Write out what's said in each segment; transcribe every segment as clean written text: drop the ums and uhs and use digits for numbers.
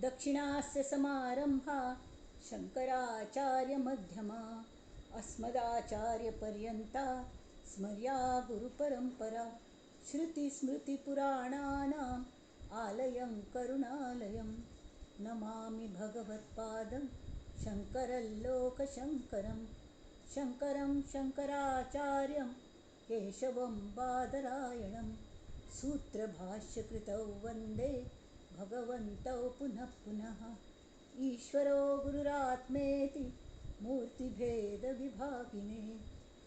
दक्षिणास्य समारंभा शंकराचार्य मध्यमा अस्मदाचार्यपर्यंता स्मर्या गुरुपरंपरा. श्रुतिस्मृतिपुराणानाम् आलयं करुणालयं नमामि भगवत्पादं शंकरलोकशंकरं शंकरं शंकराचार्यं केशवं बादरायणं सूत्रभाष्यकृतौ वंदे भगवन्तौ पुनः पुनः. ईश्वरो गुरुरात्मेति मूर्तिभेदविभागिने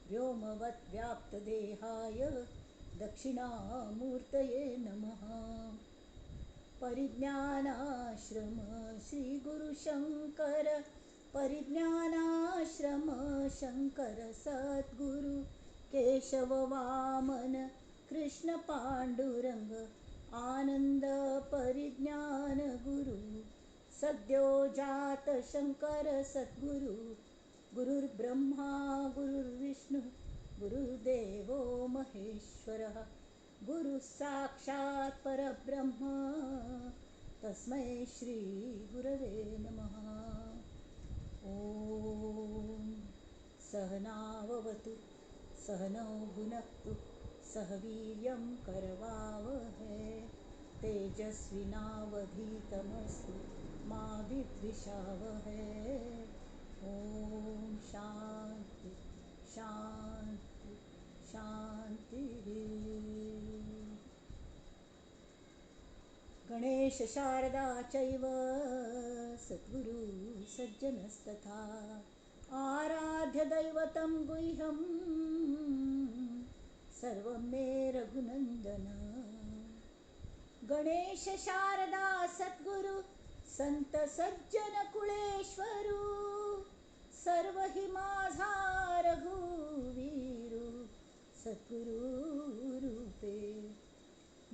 व्योमवत् व्याप्तदेहाय दक्षिणामूर्तये नमः. परिज्ञानाश्रम श्रीगुरुशंकर परिज्ञानाश्रम शंकर सद्गुरु केशव वामन कृष्ण पांडुरंग आनंद परिज्ञान गुरु सद्यो जात शंकर सद्गुरु. गुरुर्ब्रह्मा गुरुर्विष्णु गुरुर्देवो महेश्वरः गुरु साक्षात् परब्रह्म तस्मै श्री गुरवे नमः. ॐ सहनाववतु सहनौ भुनक्तु सह वीर्यं करवावहै तेजस्विनावधीतमस्तु मा विद्विषावहै. ॐ शांति शांति शांतिः. गणेश शारदा चैव सद्गुरु सज्जनस्तथा आराध्य दैवतं गुह्यं सर्वं मे रघुनंदन. गणेश शारदा सद्गुरु संत सज्जन कुळेश्वरू सर्व हि माझा रघुवीरू सद्गुरु रूपे.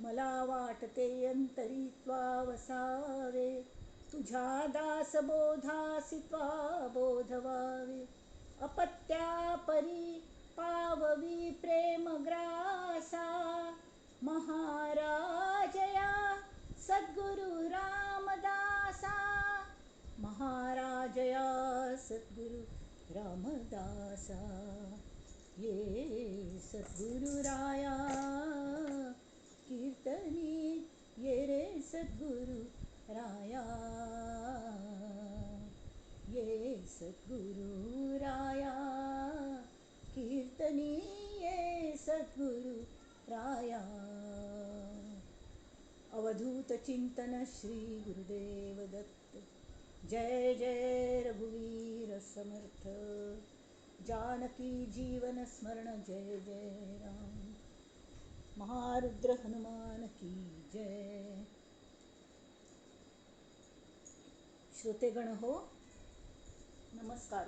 मला वाटते अंतरी त्वा वसावे तुझ्या दासबोधासी त्वा बोधवावे. अपत्या परी पाववी प्रेमग्रासा महाराजया सद्गुरु रामदासा महाराजया सद्गुरु रामदासा. ये सद्गुरुराया कीर्तनी ये रे सद्गुरु राया ये सद्गुरुराया कीर्तनी ये सद्गुरु राया. अवधूत चिंतन श्री गुरुदेव दत्त. जय जय रघुवीर समर्थ. जानकी जीवन स्मरण जय जय राम. महारुद्र हनुमान की जय. श्रोतेगण हो, नमस्कार.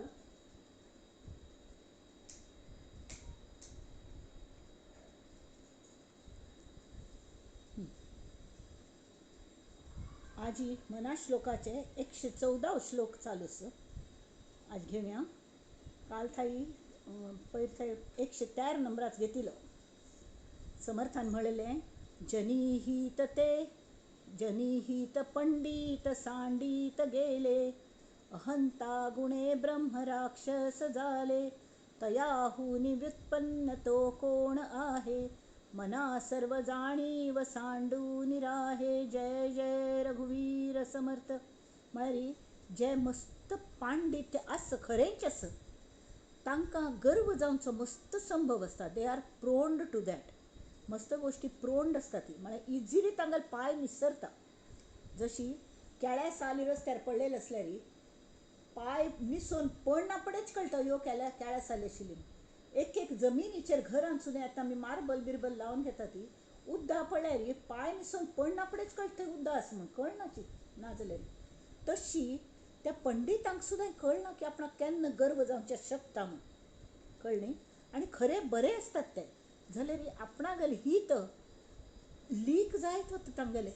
आजी मना श्लोकाचे 114 श्लोक चालूस आज घेऊया. काल थाई पयर थाई 113 नंबराच घेतिलो. समर्थान म्हणलें जनीहित ते जनीहित पंडित सांडीत गेले अहंता गुणे ब्रह्म राक्षस झाले तयाहून व्युत्पन्न तो कोण आहे मना सर्व जाणीव सांडून राहे. जय जय रघुवीर समर्थ. म्हळ्यार जे मस्त पांडित्य आसा खरेंच आसा तांकां गर्व जावचो मस्त संभव आसता. They are prone to that. मस्त गोश्टी प्रोंड आसता ती म्हळ्यार इजिली तांकां पांय निसरता. जशी केळ्या साली रस्त्यार पडलेले आसल्यार पांय निसोन पडना पडेच कळटा ह्यो केळ्या साली आशिल्ली. एक एक जमिनीचेर घरान सुद्दां आतां आमी मार्बल बिर्बल लावन घेता ती उद्दा पडल्यार पांय निसोन पडना पडेच कळटा उद्दा आसा म्हूण कळना ना जाल्यार. तशी त्या पंडितांक सुद्दां कळना की आपणाक केन्ना गर्व जावचें शकता म्हूण कळ्ळें. आनी खरें बरें आसतात ते जाल्यार आपणागेलें हित लीक जायत वता तांगेलें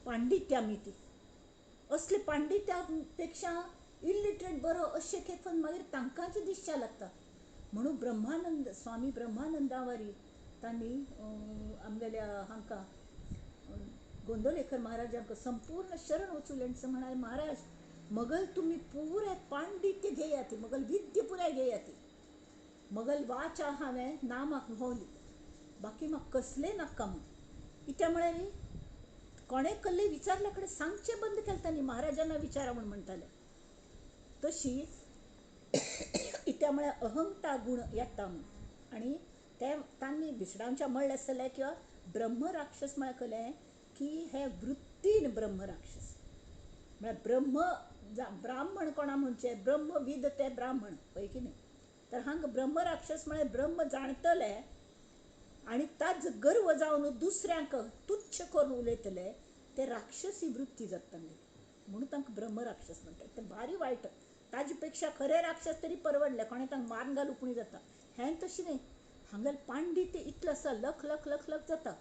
पांडित्या मिती. असले पांडित्या पेक्षा इलिटरेट बरो अशें एक मागीर तांकांच दिसचें लागता. म्हणून ब्रह्मानंद स्वामी ब्रह्मानंदावारी तांणी आमगेल्या हांकां गोंदवलेकर महाराजांक संपूर्ण शरण वचूले आनी म्हणाले, महाराज मगल तुम्ही पुराय पांडित्य घेयात, मगल विद्य पुराय घेयात, मगल वाचा हांवें नामाक व्होवली, बाकी म्हाका कसलें नाका म्हूण. कित्या म्हळ्यार कोणें कल्ले विचारल्या कडेन सांगचें बंद केलें तांणी, महाराजांना विचारा म्हूण म्हणटाले. तशी कित्या म्हळ्यार अहंता गूण येता म्हूण. आनी ते तांणी भिसडांच्या म्हणलें आसतलें किंवा ब्रह्मराक्षस म्हळ्यार कळ्ळें की हे वृत्तीन ब्रह्मराक्षस म्हळ्यार ब्रह्म ब्राह्मण कोणा म्हणचे ब्रह्मविद ते ब्राह्मण हय की न्ही. तर हांगा ब्रह्मराक्षस म्हळ्यार ब्रह्म जाणतले आनी ताज गर्व जावन दुसऱ्यांक तुच्छ करून उलयतले ते राक्षसी वृत्ती जाता तांगेली, म्हणून तांकां ब्रह्मराक्षस म्हणटात. ते भारी वायट, ताजे पेक्षा खरे राक्षस तरी परवडले, कोणें तांकां मारून घालूंक पुणी जाता. हें तशें न्ही, हांगेलें पांडित्य इतलें आसा, लख लख लख लख जाता.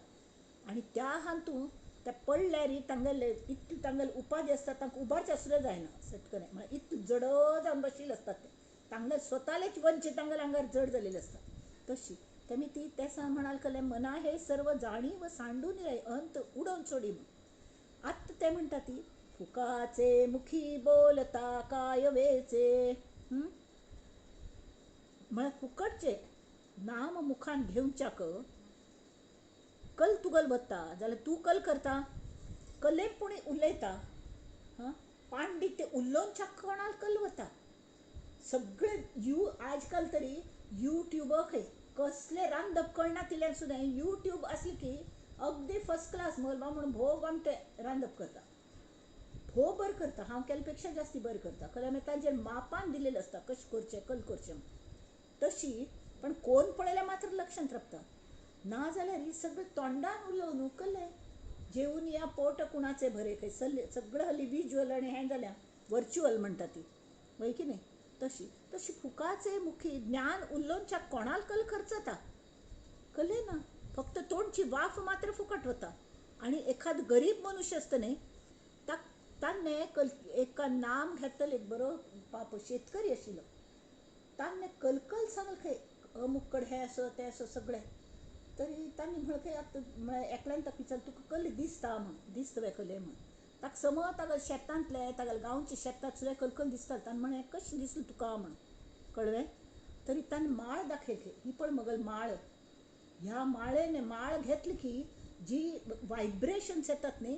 आनी त्या हातूंत ते पडल्यार तांगेले इतले तांगेले उपाधी आसता, तांकां उबारचें सुद्दां जायना सटकने, म्हळ्यार इतले जड जावन बशिल्ले आसतात ते, तांगेले स्वतालेच वंच तांगेले आंगार जड जालेले आसता. तशी तेमी ती तेसा म्हणाल कले मना हे सर्व जाणीव सांडून राय अंत उडोवन सोडी म्हूण. आत्तां ते म्हणटा ती फुकाचे मुखी बोलता काय वेचे, म्हळ्यार फुकटचे नाम मुखान घेवच्याक कल तुगल वता जाल्यार तूं कल करता, कले पुणी उलयता, हां पांडित्य उलोवच्याक कोणाक कल वता. सगळे you आजकाल तरी युट्यूब खंय कसलें रांदप कळना तिल्यान सुद्दां युट्यूब आसली की अगदी फर्स्ट क्लास मगलबा म्हणून भोव आमटे रांदप करता, भोव बरें करता, हांव केल्या पेक्षा जास्ती बरें करता. खरें मागीर तांचेर मापान दिलेलें आसता कशें करचें कल करचें तशी. पण कोण पळयल्यार मात्र लक्षांत रावता, ना जाल्यार ही सगळें तोंडान उलोवन कल्लें जेवन या पोट कुणाचे भरे खंय सगळें हल्ली विज्युअल आनी हें जाल्या वर्च्युअल म्हणटा ती वय की न्ही. तशी तशी फुकाचे मुखी ज्ञान उलोवच्या कोणाल कल खर्चता कले ना, फक्त तोंडची वाफ मात्र फुकट वता. आनी एखाद गरीब मनुष्य आसता न्ही तान्ने कल एका नाम घेतले एक बरो पाप शेतकरी आशिल्लो, तान्ने कलकल सांगलें खंय अमुक कडेन हें आसा तें आसा सगळें. तरी तांणी म्हणलें खंय आतां म्हळ्यार एकल्यान ताका विचारलें तुका कल्ले दिसता म्हूण, दिसता वे कले म्हूण. ताका समज तागेल्या शेतांतलें तागेल्या गांवच्या शेतांत सुद्दां कलकल दिसतालें. ताणें म्हणलें कशें दिसलें तुका म्हूण कळ्ळें. तरी ताणें माळ दाखयली, ही पळय मगल माळ, ह्या माळेन माळ घेतली की जी वायब्रेशन्स येतात न्ही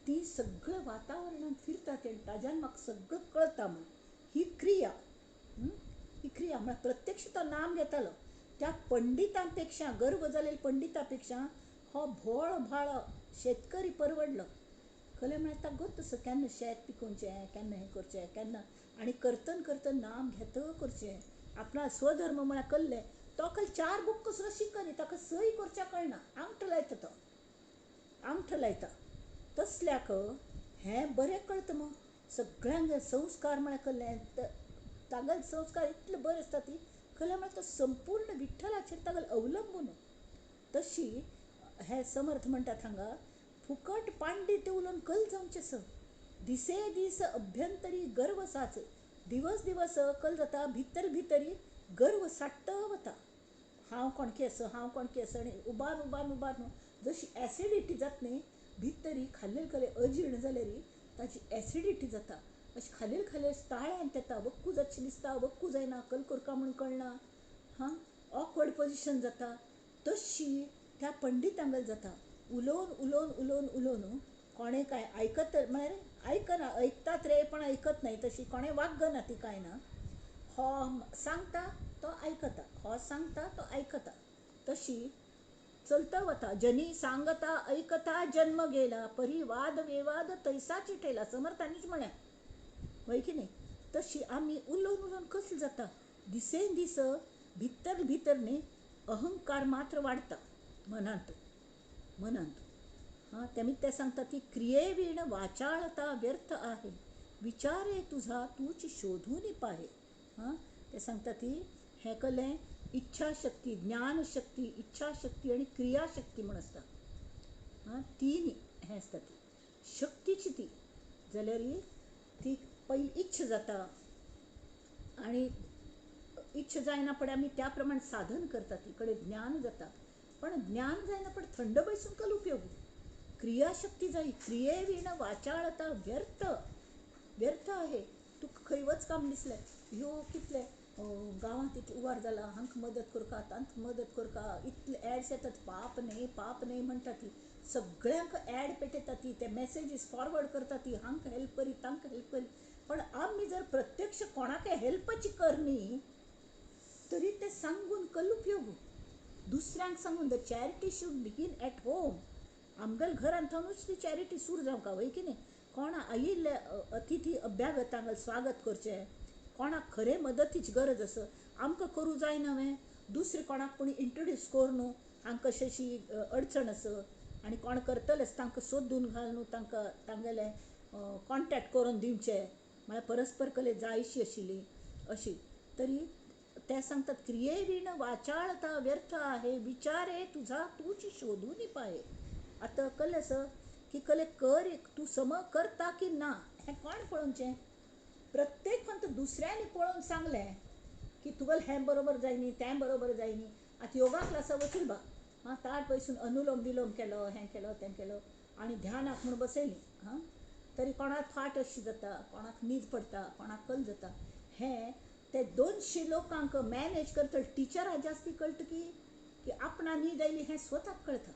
ती सगळें वातावरणांत फिरतात आनी ताज्यान म्हाका सगळें कळटा म्हूण. ही क्रिया, ही क्रिया म्हळ्यार प्रत्यक्ष तो नाम घेतालो त्या पंडितांपेक्षा, गर्व जालेल्या पंडितापेक्षा हो भोळ भाळ शेतकरी परवडलो. कले म्हळ्यार ताका गोत तसो केन्ना शेत पिकोवचें, केन्ना हें करचें, केन्ना आनी करतन करतन नाम घेत करचें, आपणा स्वधर्म म्हळ्यार कल्लें. तो कल चार बुक्क सुद्दां शिकनी, ताका सही करच्या कळना, आंगठो लायता तो, आंगठो लायता. तसल्याक हें बरें कळटा मग सगळ्यांक संस्कार म्हळ्यार कल्लें, तागेले संस्कार इतले बरे आसता ती कले म्हळ्यार तो संपूर्ण विठ्ठलाचेर तागेलो अवलंबून. तशी हे समर्थ म्हणटात हांगा फुकट पांडित्य उलोवन कल जावचें स, दिसे दीस अभ्यंतरी गर्व साचे, दिवस दिवस कल जाता भितर भितरी गर्व साट्ट वता. हांव कोणके आसा, हांव कोणके आसा, आनी उबार उबार उबार न्हू जशी एसिडिटी जाता न्ही भितरी खाल्ले खाल्ले अजीर्ण जाल्यार ताची एसिडिटी जाता, अशें खालेल खालेल ताळ्यांत येता, वक्कू जातशें दिसता, वक्कू जायना, कल करका म्हूण कळना, हां ऑकवर्ड पोजिशन जाता. तशी त्या पंडितांगेल जाता, उलोवन उलोवन उलोवन उलोवन कोणें कांय आयकत म्हळ्यार आयकना, आयकतात रे पण आयकत नाही, तशी कोणें वागना ती कांय ना, हो सांगता तो आयकता, हो सांगता तो आयकता, तशी चलता वता. जनी सांगता ऐकता जन्म गेला, परी वाद विवाद तैसाची ठेला, समर्थांनीच म्हळ्यां वय की न्ही. तशी आमी उलोवन उलोवन कसलें जाता, दिसेन दीस भितर भितर न्ही अहंकार मात्र वाडटा मनांत मनांत. हां तेमी ते सांगता ती क्रियेवीण वाचाळता व्यर्थ आहे, विचारे तुझा तूच शोधून पाहे. हां ते सांगता ती हें कलें इच्छाशक्ती, ज्ञानशक्ती, इच्छाशक्ती आनी क्रियाशक्ती म्हूण आसता. हां तीन हें आसता ती शक्तीची ती जाल्यार ती पयली इच्छा जाता आनी इच्छा जायना पडे आमी त्या प्रमाण साधन करता, ती कडेन ज्ञान जाता. पण ज्ञान जायना पण थंड बसून कल उपयोग, क्रियाशक्ती जाय. क्रियेविण वाचाळता व्यर्थ, व्यर्थ आहे. तुका खंय वच काम दिसलें, ह्यो कितले गांवांत इतले उवार जाला, हांकां मदत करका, तांकां मदत करका, इतले एड्स येतात, पाप न्हय पाप न्हय म्हणटा ती, सगळ्यांक एड पेटयता ती, ते मॅसेजीस फॉरवर्ड करता ती, हांकां हेल्प करी, तांकां हेल्प करी. पण आमी जर प्रत्यक्ष कोणाकय हेल्पची करनी तरी ते सांगून कल उपयोग, दुसऱ्यांक सांगून. The charity should begin at home. आमगेल्या घरांत थावनूच ती चॅरिटी सुरू जावंक वय की न्ही. कोणा आयिल्ले अतिथी अभ्यागतांक स्वागत करचें, कोणाक खरें मदतीची गरज आसा आमकां करूं जायना न्हय, दुसरें कोणाक कोणी इंट्रोड्यूस कर न्हू, हांकां अशी अशी अडचण आसा आनी कोण करतलेच तांकां सोदून घाल न्हू, तांकां तांगेले कॉन्टेक्ट करून दिवचे, म्हळ्यार परस्पर कले जायशी आशिल्ली अशी. तरी ते सांगतात क्रियेविण वाचाळता व्यर्थ आहे, विचारे तुझा तूच शोधून पाये. आतां कले आसा की कले कर तूं सम करता की ना हें कोण पळोवचें? प्रत्येक फक्त दुसऱ्यांनी पळोवन सांगलें की तुगेलें हें बरोबर जायनी, तें बरोबर जायनी. आतां योगा क्लासा वचूल बा, हां, ताट बैसून अनुलोम विलोम केलो, हें केलो, तें केलो आनी ध्यानाक म्हूण बसयली, हां, तरी कोणाक फाट अशी जाता, कोणाक न्हीद पडटा, कोणाक कल जाता. हें ते 200 लोकांक मॅनेज करतले टिचरां जास्ती कळटा की की आपणा न्हीद आयली हें स्वताक कळटा.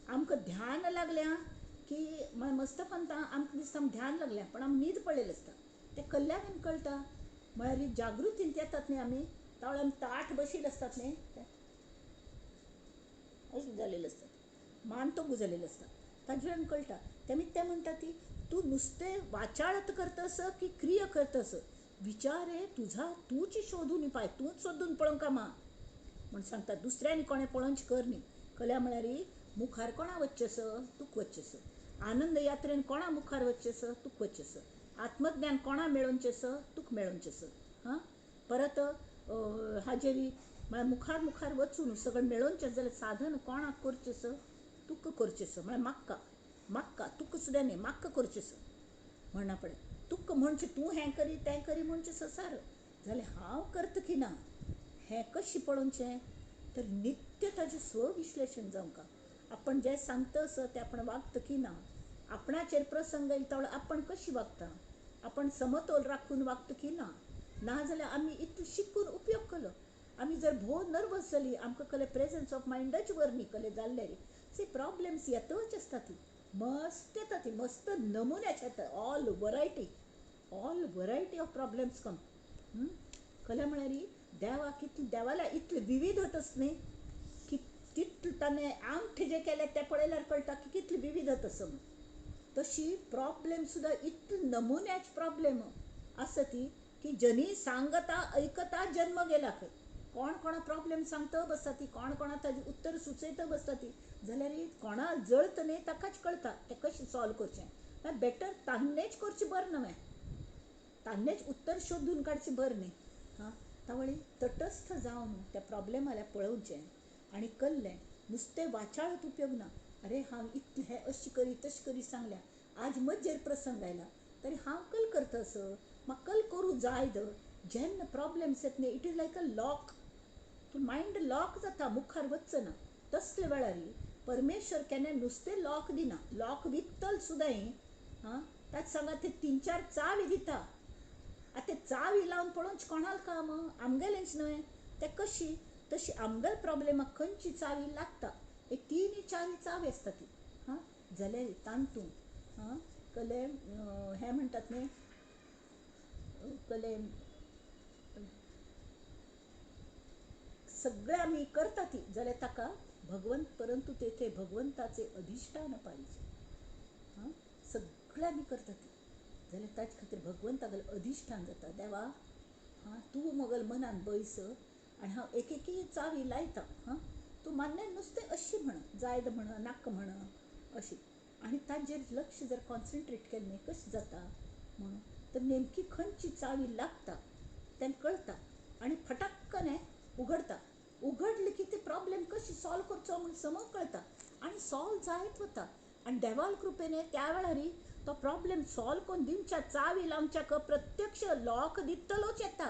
आमकां ध्यान लागल्या की म्हळ्यार मस्तपंता आमकां दिसता आमकां ध्यान लागल्या, पण आमी न्हीद पडलेली आसता, तें कल्ल्याक कळटा. म्हळ्यार जागृतींत येतात न्ही आमी, तावळ आमी ताट बशिल्ले आसतात न्ही, अशें जालेलें आसता, मान तोगू जालेलो आसता, ताजे वेल्यान कळटा. तेमी तें म्हणटा ती तूं नुस्तें वाचाळत करतस की क्रिया करतस, विचारे तुझा तूच शोधून पाय, तूंच सोदून पळोवंक मा म्हण सांगता. दुसऱ्यांनी कोणें पळोवंक कर न्ही. कल्या म्हळ्यार मुखार कोणा वचचें तुक वचचें, आनंद यात्रेन कोणा मुखार वचचें तुक वचचें, आत्मज्ञान कोणा मेळोवचें तुक मेळोवचें. हां, परत हाजेरी म्हळ्यार मुखार मुखार वचून सगळें मेळोवचें जाल्यार साधन कोणाक करचें तुका करचें, म्हळ्यार म्हाका म्हाका तुका सुद्दां न्ही, म्हाका करचें म्हणना पळय. तुका म्हणचें तूं हें करी तें करी म्हणचें संवसार जाल्यार हांव करता की ना हें कशें पळोवचें? तर नित्य ताजें स्वविश्लेशण जावंक. आपण जें सांगता आसा तें आपण वागता की ना, आपणाचेर प्रसंग येयलो तो आपण कशी वागता, आपण समतोल राखून वागता की ना. ना जाल्यार आमी इतलें शिकून उपयोग केलो, आमी जर भोव नर्वस जाली, आमकां कले प्रेजन्स ऑफ मायंडच वर न्ही कले जाल्ले सी प्रॉब्लेम्स येतच आसता, ती मस्त येता, ती मस्त नमुन्याचे येता, all variety, all variety of problems come. कले म्हळ्यार देवा कितले देवाला इतले विविध आस न्ही की तितले ताणें आंगठे जे केले ते पळयल्यार कळटा की कितले विविध आसा म्हूण. तशी प्रॉब्लेम सुद्दां इतले नमुन्याचे प्रॉब्लेम आसा ती की जनी सांगता ऐकता जन्म गेला खंय. कोण कोणा प्रॉब्लेम सांगता बसता ती, कोण कोणा ताजें उत्तर सुचयता बसता ती, जाल्यार कोणा जळत न्ही ताकाच कळटा तें कशें सॉल्व करचें. बेटर तान्नेच करचें बरें न्हय, तान्नेच उत्तर शोधून काडचें बरें न्ही. हां, तावळी तटस्थ जावन त्या प्रॉब्लेमाल्या पळोवचें आनी कल्लें नुस्तें वाचाळत उपयोग ना. अरे हांव इतलें हें अशें करी तशें करी सांगल्या, आज म्हजेर प्रसंग आयला तरी हांव कल करता असो, म्हाका कल करूं जाय the. जेन्ना प्रॉब्लेम्स येत न्ही, it is like a lock, तूं मायंड लॉक जाता, मुखार वचना. तसले वेळार परमेश्वर केन्ना नुस्तें लॉक दिना, लॉक विकतल सुद्दां. हां, ताका सांगा ते 3-4 चावी दिता. आतां ते चावी लावन पळोवंक कोणाक काम, आमगेलेंच न्हय ते कशी तशी आमगेले प्रॉब्लेमाक खंयची चावी लागता, एक 3-4 चावी आसता ती. हां, जाल्यार तांतूंत हां कले हें म्हणटात न्ही, कले सगळे आमी करता ती, जाल्यार ताका भगवंत, परंतु तेथे भगवंताचे अधिष्ठान पाहिजे. हां, सगळे आमी करता ती जाल्यार ताचे खातीर भगवंतागेलें अधिष्ठान जाता. देवा हां, तूं म्हगेल्या मनान बैस आनी हांव एक एकी चावी लायता. हां, तूं मान्ने नुस्तें अशी म्हण, जायद म्हण, नाका म्हण अशी, आनी ताजेर लक्ष जर कॉन्सन्ट्रेट केलें न्ही कशें जाता म्हणून, तर नेमकी खंयची चावी लागता तें कळटा आनी फटाक्कने उगडता. उगडली की ते प्रॉब्लेम कशी सॉल्व करचो म्हूण समज कळटा आनी सॉल्व जायत वता. आनी देवाल कृपेने त्या वेळार तो प्रॉब्लेम सॉल्व करून दिवच्या चावी लावच्याक प्रत्यक्ष लॉक दितलोच येता.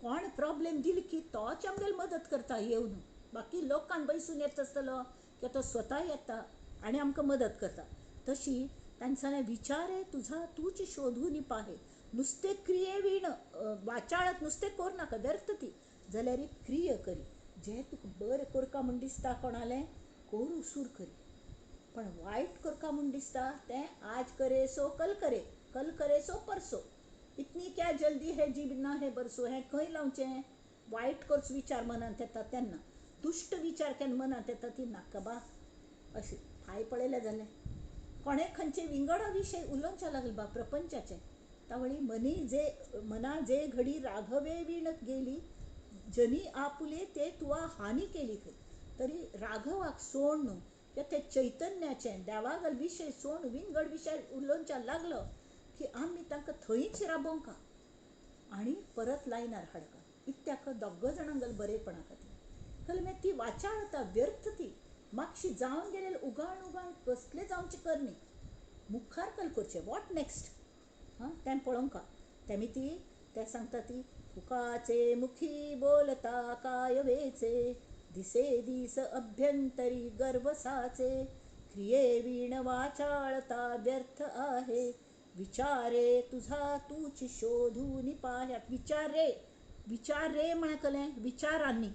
कोण प्रॉब्लेम दिली की तोच आमगेली मदत करता येवन, बाकी लोकांक बैसून येता आसतलो किंवा तो स्वता येता. आनी आमकां मदत करता. तशी तांणी सांगलें विचारे तुझा तूच शोधून पाहे, नुस्तें क्रिये वीण वाचाळत नुस्तें कर नाका, व्यर्थ ती, जाल्यार क्रिय करी. जें तुका बरें करका म्हूण दिसता कोणालें करूं सूर करी, पण वायट करका म्हूण दिसता तें आज करे सो कल करे, कल करे सो परसो, इतनी क्या जल्दी है जीना है बरसो. हें खंय लावचें? वायट करचो विचार मनांत येता तेन्ना, दुश्ट विचार केन्ना मनांत येता ती नाका बा अशें फाय पळयलें जालें. कोणें खंयचे विंगड विशय उलोवचें लागले बा प्रपंचाचे, तावळी मनी जे मना जे घडी राघवे वीण गेली, जनी आपुले ते तुवा हानी केली खंय. तरी राघवाक सोड न्हू किंवा ते चैतन्याचें देवागल विशय सोड विंगड विशय उलोवच्या लागलो की आमी तांकां थंयच राबोवंका आनी परत लायनार हाडका. इत्याक दोग जाणांगल बरेपणा खातीर. कल मागीर ती वाचाळता व्यर्थ ती मातशी जावन गेलेले उगाण उगाण कसले जावचे करणी मुखार कल करचें what next हां तें पळोवंका. तेमी ती ते सांगता ती तुकाचे मुखी बोलता काय वेचे, दिसे दीस अभ्यंतरी गर्वसाचे, क्रिये वीण वाचाळता व्यर्थ आहे, विचारे तुझा तूच शोधून पाह्यात. विचारे विचारे म्हणकलें विचारांनी,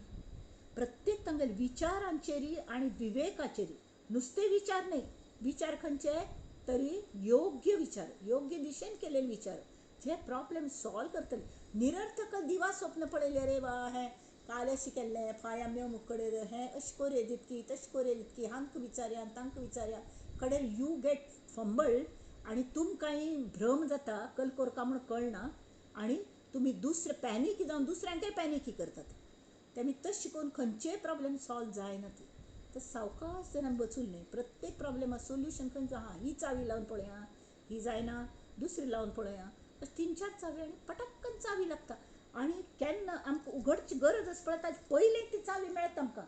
प्रत्येक तांगेले विचारांचेरी आनी विवेकाचेरी, नुस्ते विचार न्हय, विचार खंयचे तरी योग्य विचार, योग्य दिशेन केलेले विचार जे प्रॉब्लेम सॉल्व करतले. निरर्थक दिवा स्वप्न पळयलें रे वा हें काल अशें केल्लें, फाय आमी अमूक कडेन हें अशें कोरे दितकी तशें कोरे दितकी, हांकां विचारया तांकां विचारया, कडेन you get फंबल्ड आनी तुमकांय भ्रम जाता, कल कोरका म्हूण कळना आनी तुमी दुसरे पॅनिकी जावन दुसऱ्यांकय पॅनिकी करतात. तेमी तशें करून खंयचेय प्रॉब्लेम सॉल्व जायना ती. तर सावकाश जर आमी वचून न्हय प्रत्येक प्रॉब्लेमा सोल्युशन खंयचो आहा, ही चावी लावन पळया, ही जायना दुसरी लावन पळया, अशें 3 4 चावी आनी पटक्कन चावी लागता आनी केन्ना आमकां उगडची गरज आसा पळय ताजे पयलीं ती चावी मेळटा आमकां.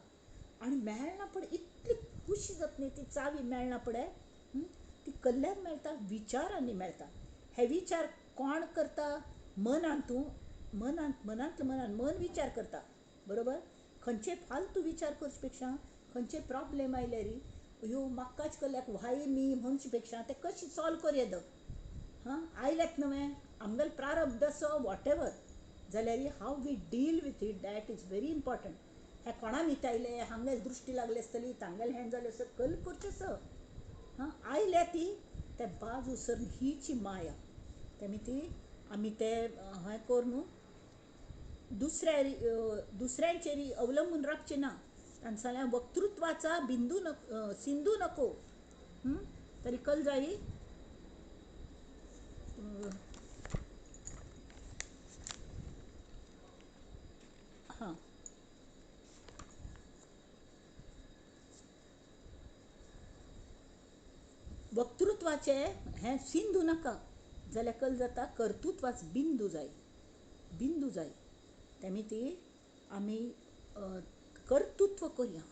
आनी मेळना पळय इतली खुशी जाता न्हय ती चावी मेळना पळय, ती कल्याण मेळटा, विचारांनी मेळटा. हे विचार कोण करता? मनान तूं मनांत मनांतल्या मनान मन विचार करता, बरोबर? खंयचे फालतू विचार करचे पेक्षा खंयचे प्रॉब्लेम आयल्यार ह्यो म्हाकाच कल्याक व्हाय मी म्हणचे पेक्षा ते कशें सॉल्व कर येद हां आयल्यात नवें आमगेले प्रारब्ध असो what ever जाल्यार how we deal with it that is very important. हें कोणा मितायलें, हांगेल दृश्टी लागली आसतली, तांगेलें हें जालें आसतलें, कल करचें स हां आयल्या ती ते बाजू सर हीची माया. तेमी ती आमी ते हें करून दुसऱ्या दुसऱ्यांचेर अवलंबून रावचें ना. तांणी सांगलें वक्तृत्वाचा बिंदू न सिंधू नको तरी कल जाई हां वक्तृत्वाचें हें सिंधू नाका जाल्यार कल जाता कर्तृत्वाच बिंदू जाय, बिंदू जाय. तेमी ती आमी कर्तृत्व करया.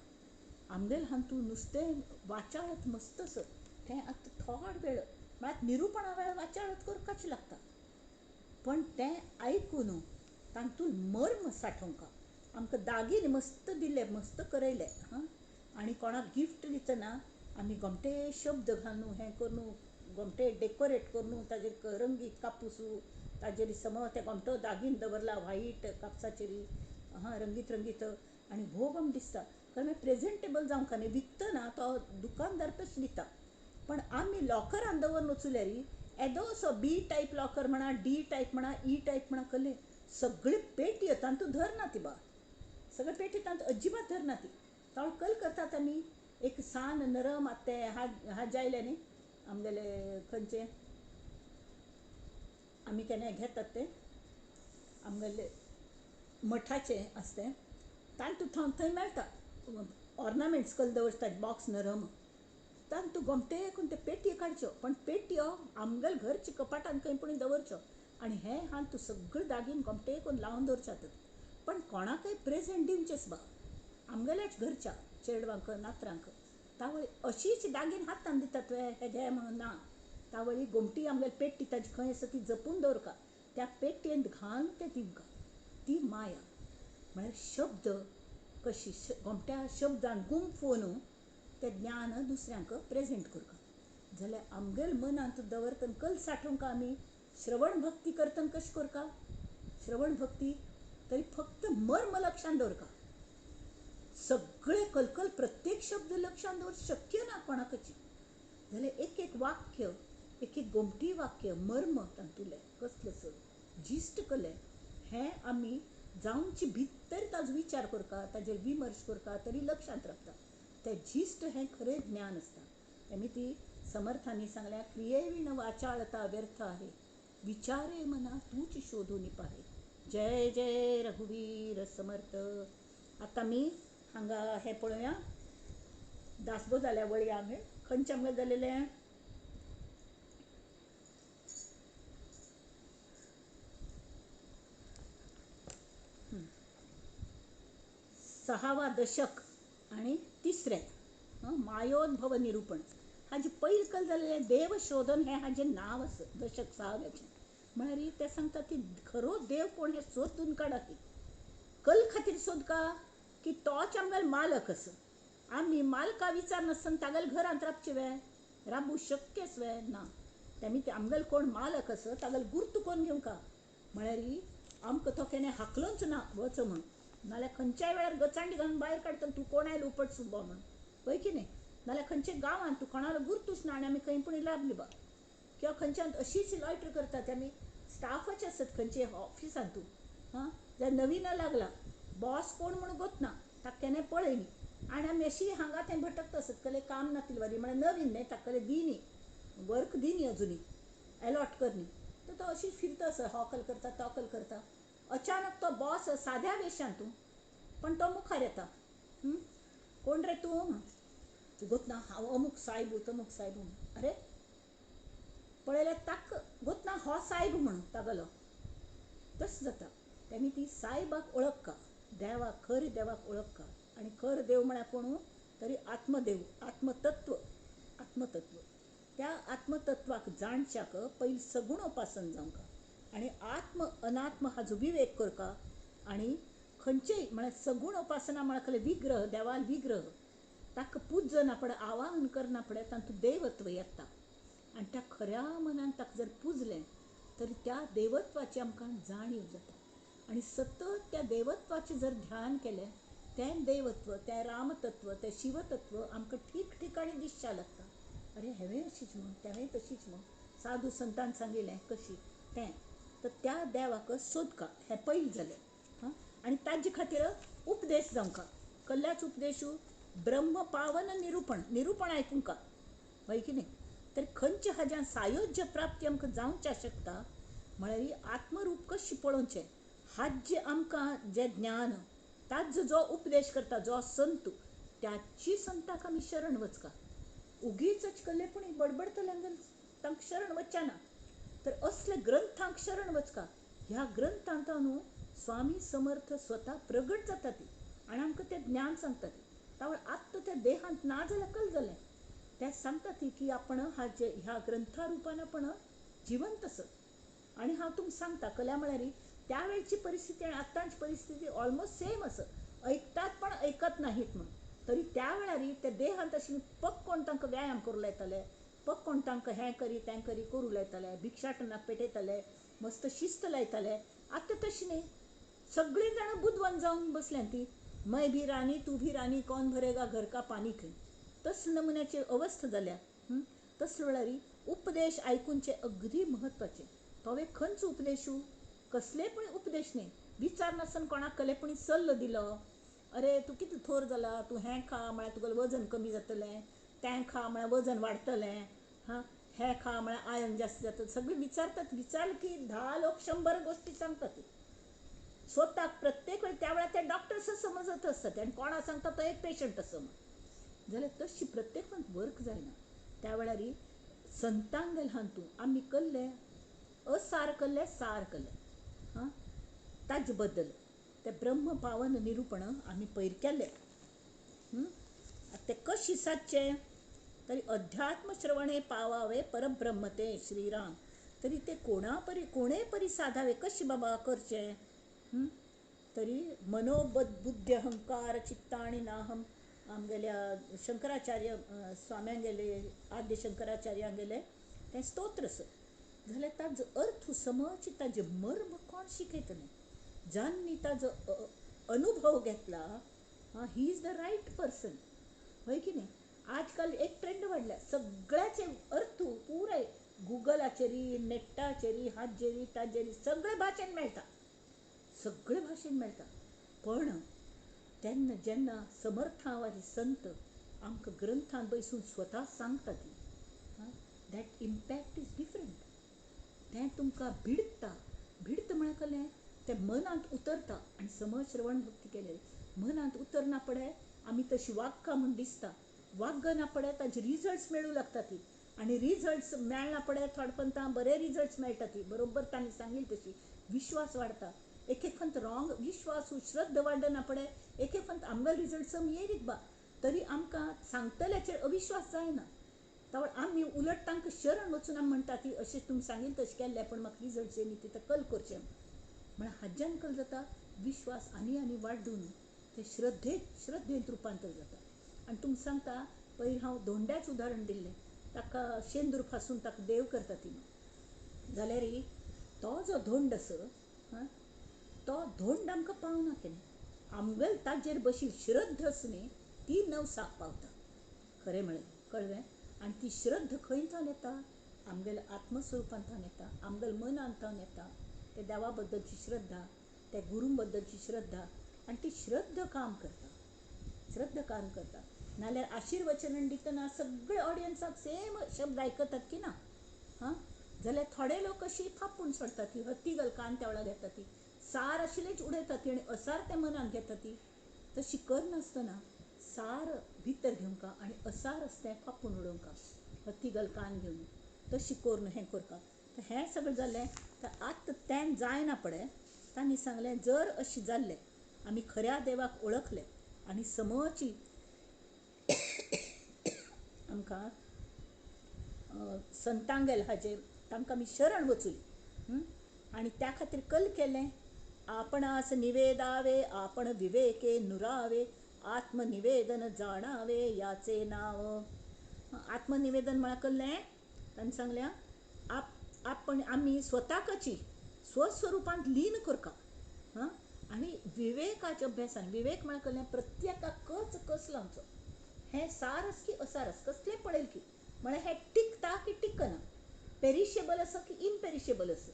आमगेलें हातूंत नुस्तें वाचाळत मस्त आसत तें आतां थोडो वेळ म्हळ्यार निरुपणा वेळ वाचाळत करपाचें लागता, पण तें आयकून तातूंत मर्म सांठोवंक आमकां दागिने मस्त दिले, मस्त करयले हां. आनी कोणाक गिफ्ट दितना आमी गोमटे शब्द घालून हें करून गोमटे डेकोरेट करून ताजेर रंगीत कापूस ताजेर समज ते गोमटो दागीन दवरला व्हायट कापसाचेर हां रंगीत रंगीत आनी भोव आमकां दिसता, कारण प्रेजेंटेबल जावंक न्ही विकतना तो दुकानदार तशें दिता, पण आमी लॉकरान दवरून वचल्यार येदोसो बी टायप लॉकर म्हणा, डी टायप म्हणा, ई टायप म्हणा, कसले सगळे पेटी तातूंत धरना ती बा, सगळे पेटी तातूंत अजिबात धरना ती. तो कल करतात आमी एक सान नरम आतां ते हाजे आयले न्ही आमगेले खंयचे आमी केन्ना घेतात ते आमगेले मठाचे आसा तें, तातूंत थंय मेळटा ऑर्नामेंट्स कल दवरतात बॉक्स नरम, तातूंत गोमटे करून ते पेटयो काडच्यो, पण पेटयो आमगेले घरचे कपाटान खंय पूण दवरच्यो आनी हें हातूंत सगळें दागीन गोमटे करून लावन दवरचे आतां. पण कोणाकय प्रेजेंट दिवचेच बा आमगेल्याच घरच्या चेडवांक नातरांक, तावळी अशीच दागीन हातान दितात हे घे म्हणून ना, तावळी गोमटी आमगेली पेटी ताजी खंय आसा ती जपून दवरका, त्या पेटयेंत घालून तें दिवंका. ती माया म्हळ्यार शब्द कशी गोमट्या शब्दान गुंफून तें ज्ञान दुसऱ्यांक प्रेजेंट करता. जाल्यार आमगेल मनांत दवरतन कल साठोवंक आमी श्रवण भक्ती करतन कशें करता? श्रवण भक्ती तरी फक्त मर्म लक्षांत दवरता. सगळे कलकल प्रत्येक शब्द लक्षांत दवर शक्य ना कोणाकची. जाल्यार एक एक वाक्य, एक एक गोमटी वाक्य, मर्म तातूंतलें कसलें सर जिस्ट कलें हें आमी जावचे भितर ताजो विचार करता, ताजेर विमर्श करता तरी लक्षांत रावता. तें जिस्ट हें खरें ज्ञान आसता. आनी ती समर्थांनी सांगल्या, क्रियेविण वाचाळता व्यर्थ आहे, विचारे मना तूच शोधून पाहे. जय जय रघुवीर समर्थ. आतां आमी हांगा हें पळोवया, दासबोध जाल्या वळी आमी खंयचे आमगेलें जालेलें? सहावा दशक आणि तिसरें मायोद्भव निरूपण. हाजे पयल कल जालेलें देवशोधन हें हाजें नांव आसा दशक सहाव्याचें. म्हळ्यार ते सांगता की खरो देव कोण हें सोदून काडा. की कल खातीर सोदका की तोच आमगेलो मालक आसा. आमी मालका विचार नासतना तागेल्या घरांत राबचें वे? राबू शक्यच वे? ना. तेमी ते आमगेलो कोण मालक आसा तागेलो गुर्त कोन्न घेवंका. म्हळ्यार आमकां तो केन्ना हाकलोच ना वच म्हूण, नाल्यार खंयच्याय वेळार गचांडी घालून भायर काडटलो, तूं कोणाय उपट सुब्बा म्हूण, हय की न्ही? नाल्यार खंयच्या गांवांत तूं कोणालो गुर्तूच ना आनी आमी खंय पूण लाबली बा, किंवा खंयच्यान अशीच लॉयटर करतात आमी स्टाफाचे आसत खंयचे ऑफिसान तूं हां जाल्यार नवीन लागला बॉस कोण म्हूण गोतना, ताका केन्ना पळयनी आनी आमी अशी हांगा थंय भटकता आसत, कसलें काम नातिल्ले वरी, म्हळ्यार नवीन न्ही, ताका कसलें दिनी वर्क दिनी अजुनी एलॉट करनी, तर तो अशीच फिरता आसत, होकल करता तोकल करता. अचानक तो बॉस साद्या वेशान तूं पण तो मुखार येता, कोण रे तूं? तूं गोतना हांव अमूक सायबू तमूक सायबू. अरे पळयल्यार ताक गोतना हो सायब म्हणून तागलो. तशें जाता. तेमी ती सायबाक ओळखका, देवाक, खर देवाक ओळखका. आनी खर देव म्हळ्यार कोणू? तरी आत्मदेव, आत्मतत्व. आत्मतत्व त्या आत्मतत्वाक जाणच्याक पयलीं सगुण उपासन जावंका आनी आत्म अनात्म हाजो विवेक करका. आनी खंयचेय म्हळ्यार सगुण उपासना म्हळ्यार विग्रह, देवाल विग्रह ताका पुजना पडे, आवाहन करना पडे, तातूंत देवत्व येता. आनी त्या खऱ्या मनान ताका जर पुजलें तर त्या देवत्वाची आमकां जाणीव जाता. आनी सतत त्या देवत्वाचें जर ध्यान केलें, तें देवत्व, तें रामतत्व, तें शिवतत्व आमकां ठीक ठिकाणी दिसच्या लागता. अरे हेवें अशीच म्हूण, तेवें तशीच म्हूण, साधू संतान सांगिल्लें कशी तें, तर त्या देवाक सोदका हें पयलें जालें. हां, आनी ताजे खातीर उपदेश जावंका. कसल्याच उपदेशू? ब्रह्म पावन निरूपण, निरूपण आयकुंका, हय की न्ही? तर खंयच्या हाज्यान सायोज्य प्राप्ती आमकां जावच्या शकता, म्हळ्यार आत्मरूप कशें पळोवचें हाजें आमकां जें ज्ञान, ताजो जो उपदेश करता जो संत, त्याची संताक आमी शरण वचका. उगीच कल्ले पूण बडबडतल्यांक तांकां शरण वचचें ना, तर असले ग्रंथांक शरण वचका. ह्या ग्रंथांत न्हू स्वामी समर्थ स्वता प्रगट जाता ती आनी आमकां तें ज्ञान सांगता ती. तावळ आत्तां त्या देहांत ना जाल्यार कल जालें, ते सांगता ती की आपण हाजे ह्या ग्रंथा रुपान आपण जिवंत आसत. आनी हांव तुमकां सांगता, कल्या म्हळ्यार त्या वेळची परिस्थिती आनी आतांची परिस्थिती ऑलमोस्ट सेम आसा. ऐकतात पण ऐकत नाहीत म्हूण, तरी त्या वेळार त्या देहांत अशी पक कोण तांकां व्यायाम करूं लायताले, पक कोण तांकां हें करी तें करी करूं लायताले, भिक्षाटनाक पेटयताले, मस्त शिस्त लायताले. आतां तशें न्ही, सगळीं जाणां बुदवंत जावन बसल्यात ती. मैं भी राणी तू भी राणी, कोण भरेगा घर का पाणी खंय, तसले नमुन्याची अवस्था जाल्या. तसले वेळार उपदेश आयकुचे अगदी म्हत्वाचे. तोवे खंयचो उपदेशू? कसले पण उपदेश न्ही, विचार नासतना कोणाक कसले पण सल्लो दिलो, अरे तूं कितलो थोर जाला, तूं हें खा म्हळ्यार तुगेलें वजन कमी जातलें, तें खा म्हळ्यार वजन वाडटलें, हां हें खा म्हळ्यार आयन जास्त जातलें, सगळें विचारतात. विचारलें की 10 लोक 100 गोश्टी सांगतात स्वताक. प्रत्येक वेळ त्या वेळार ते डॉक्टर्स समजत आसतात आनी कोणा सांगता तो एक पेशंट आसा म्हूण. जाल्यार तशी प्रत्येक वर्क जायना. त्या वेळार संतांक गेला तूं आमी कल्ले असार कल्ले सार कल्ले, हां ताजे बद्दल ते ब्रह्म पावन निरूपण आमी पयर केलें. ते कशी सादचें? तरी अध्यात्म श्रवणे पावावे परब्रह्म ते श्रीराम. तरी ते कोणा परी कोणे परी साधावे, कशें बाबा करचें? तरी मनोबुद्धी अहंकार चित्ताणी नाहम आमगेल्या शंकराचार्य स्वाम्यांगेले, आद्य शंकराचार्यांगेले तें स्तोत्र आसा. जाल्यार ताजो अर्थ समज, ताजें मर्म कोण शिकयतलें? जांणी ताजो अनुभव घेतला, he is the right person, हय की न्ही? आजकाल एक ट्रेंड वाडल्या, सगळ्याचे अर्थ पुराय गुगलाचेरी, नेटाचेरी, हाजेरी ताजेरी सगळे भाशेन मेळटा, सगळे भाशेन मेळटा. पण तेन्ना जेन्ना समर्थां वा संत आमकां ग्रंथान बसून स्वता सांगता ती, that impact is different. तें तुमकां भिडता, भिडता म्हळ्यार कसलें, तें मनांत उतरता. आनी समज श्रवण भक्ती केले मनांत उतरना पडे आमी तशी वागका म्हूण दिसता, वागना पडे ताजे रिजल्ट्स मेळूं लागता ती. आनी रिजल्ट्स मेळना पडे थोडे बरे रिजल्ट्स मेळटा ती, बरोबर तांणी सांगिल्ली तशी विश्वास वाडटा. एक एक फंत रॉंग विश्वास श्रद्धा वाडना पडे, एक एक फंत आमगेले रिजल्ट्स येरीत बा, तरी आमकां सांगतल्याचेर अविश्वास जायना. तावळ आमी उलट तांकां शरण वचून आमी म्हणटा ती अशें तुमी सांगिल्लें तशें केल्लें, पूण म्हाका रिजल्ट्स येयनी, तितू कल करचें म्हळ्यार हाज्यान कल जाता विश्वास आनी आनी वाडून ते श्रद्धेंत रुपांतर जाता. आनी तुमकां सांगता, पयर हांव धोंड्याच उदाहरण दिल्लें, ताका शेंदूर फासून ताका देव करता ती, जाल्यार तो जो धोंड आसा तो धोंड आमकां पावना केन्ना. आमगेल ताजेर बशील श्रद्धा आसा न्ही ती नवसाक पावता, खरें म्हळ्यार, कळ्ळें? आनी ती श्रद्धा खंय थावन येता? आमगेल्या आत्मस्वरुपांत येता, आमगेल्या मनांत थावन येता. ते देवा बद्दलची श्रद्धा, त्या गुरू बद्दलची श्रद्धा, आनी ती श्रद्धा काम करता, श्रद्धा काम करता. नाल्यार आशिर्वचन दितना सगळे ऑडियन्साक सेम शब्द आयकतात की ना? हां, जाल्यार थोडे लोक अशी फापून सोडटा ती, हत्ती गल कान त्या वेळार घेता ती, सार आशिल्लेच उडयता ती आनी असार ते मनांत घेता ती. तशी करनासतना सार भितर घेवंका आनी असार आसा तें फापून उडोवंका, हत्ती गल कान घेवन तशी करून हें करता. तर हें सगळें जालें तर आतां तें जायना पडे. तांणी सांगलें, जर अशें जाल्लें आमी खऱ्या देवाक वळखले आनी समची आमकां संतांगेल हाजेर तांकां आमी शरण वचुली आनी त्या खातीर कल केलें, आपणास निवेदावे आपण विवेके नुरावे आत्मनिवेदन जाणावे याचे नाव. आत्मनिवेदन म्हळ्यार कसलें? तांणी सांगलें, आपण आमी स्वताकची स्वस्वरुपांत लीन करका, हां, आनी विवेकाच्या अभ्यासान. विवेक म्हळ्यार कसलें? प्रत्येकाक कच कस लावचो, हें सारस की असारस, कसलें पळयल की म्हळ्यार हें टिकता की टिकना, पेरिशेबल आसा की इनपेरिशेबल आसा.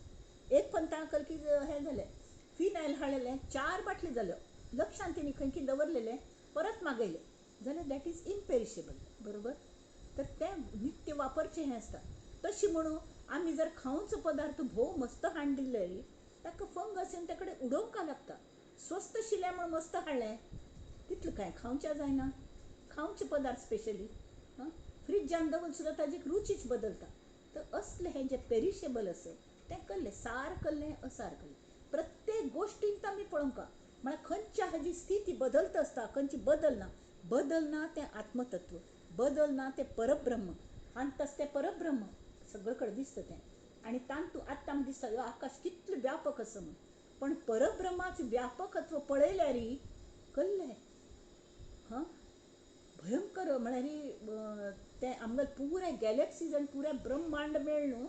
एक पंता कल की हें जालें, फिनायल हाडलेलें, 4 बाटली जाल्यो, लक्षांत तिणी खंय की दवरलेलें, परत मागयलें जाल्यार that is imperishable, बरोबर? तर तें नित्य वापरचें हें आसता. तशें म्हणून आमी जर खावचो पदार्थ भोव मस्त हाडून दिल्ले ताका फंगस येवन त्या कडेन उडोवंक लागता. स्वस्त शिलें म्हूण मस्त हाडलें, तितलें कांय खावच्या जायना. खावचे पदार्थ स्पेशली फ्रिजान दवरून सुद्दां ताजी रुचीच बदलता. तर असलें हें जें पेरिशेबल आसा तें कल्लें, सार कल्लें, असार कल्लें, प्रत्येक गोश्टींत आमी पळोवंका. म्हळ्यार खंयच्या हाजी स्थिती बदलता आसता, खंयची बदलना, बदलना तें आत्मतत्व, बदलना तें परब्रह्म, आनी तस तें परब्रह्म सगळे कडेन दिसता तें. आनी तातूंत आतां आमकां दिसता ह्यो आकाश कितलें व्यापक आसा म्हूण, पण परब्रह्माचें व्यापकत्व पळयल्यार कल्लें, हां, भयंकर. म्हळ्यार तें आमगेलें पुराय गॅलेक्सीज आनी पुराय ब्रह्मांड मेळ न्हू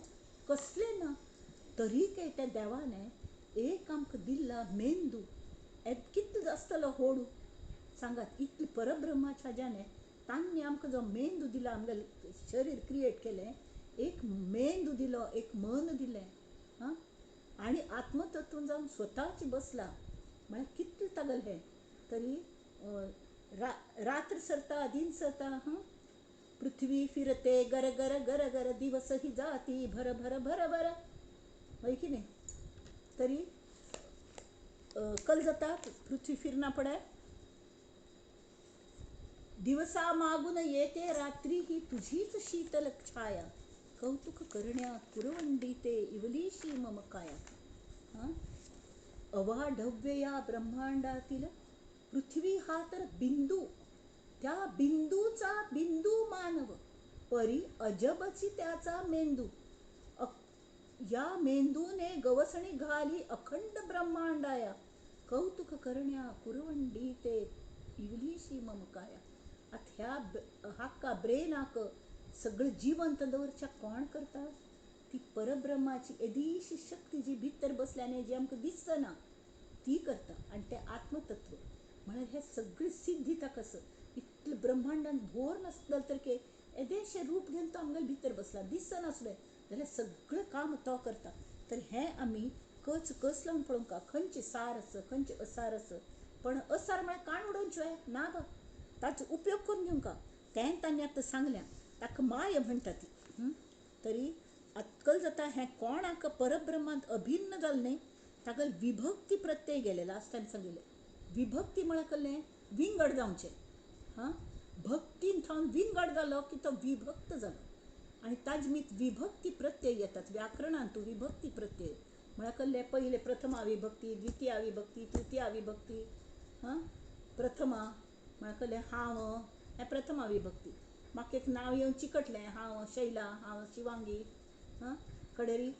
कसलें ना, तरी काय त्या देवान एक आमकां दिल्ला मेंदू कितलो आसतलो होडू सांगात. इतलें परब्रह्माच्या हाज्यान तांणी आमकां जो मेंदू दिला, आमगेलें शरीर क्रिएट केलें, एक मेंदू दिलो, एक मन दिलें, हां, आनी आत्मतत्व जावन स्वताच बसला म्हळ्यार कितलें तागेलें हें. तरी रात्र सरता दिन सरता, हां, पृथ्वी फिरते गर गर गर गर दिवस ही जाती भर भर भर भर, हय की न्ही? तरी कल जाता पृथ्वी फिरना पडे, दिवसा मागून येते रात्री ही तुझीच शीतल छाया, कौतुक करण्या कुरवंडी ते इवलीशी मम काया. हां, अवाढव्य या ब्रह्मांडातील पृथ्वी हा तर बिंदू, त्या बिंदूचा बिंदू मानव, परी अजबची त्याचा मेंदू, या मेंदूने गवसणी घाली अखंड ब्रह्मांडाया, कौतुक करण्या कुरवंडी ते इवलीशी मम काया. आतां ह्या हाका ब्रेनाक सगळें जिवंत दवरच्याक कोण करता? ती परब्रह्माची येदीशी शक्ती जी भितर बसल्या न्ही, जी आमकां दिसना, ती करता. आनी तें आत्मतत्व म्हळ्यार हें सगळें सिद्धी ताका आसा. इतलें ब्रह्मांडान भोर नासलें तर के येदेशें रूप घेवन तो आमगेले भितर बसला, दिसनासलें जाल्यार सगळें काम तो करता. तर हें आमी कच कस लावन पळोवंक, खंयचें सार आसा, खंयचें असार आसा. पण असार म्हळ्यार काण उडोवचें ना गो, ताचो उपयोग करून घेवंक. तें तांणी आतां सांगलें, ताका माया म्हणटा ती. तरी अक्कल जाता हें कोणाक परब्रह्मांत अभिन्न जालें न्ही, ताका विभक्ती प्रत्यय गेलेलो आसता. ताणें सांगिल्लें विभक्ती म्हळ्यार कसलें? विंगड जावचें. हां, भक्तीन थावन विंगड जालो की तो विभक्त जालो. आनी ताजे मीत विभक्ती प्रत्यय येतात व्याकरणांत. तूं विभक्ती प्रत्यय म्हळ्यार कसलें? पयलें प्रथमा विभक्ती, द्वितीया विभक्ती, तृतीया विभक्ती. हां, प्रथमा म्हळ्यार कसलें? हांव, हें प्रथमा विभक्ती. म्हाका एक नांव येवन चिकटलें, हांव शैला, हांव शिवांगी. हां, कडेरी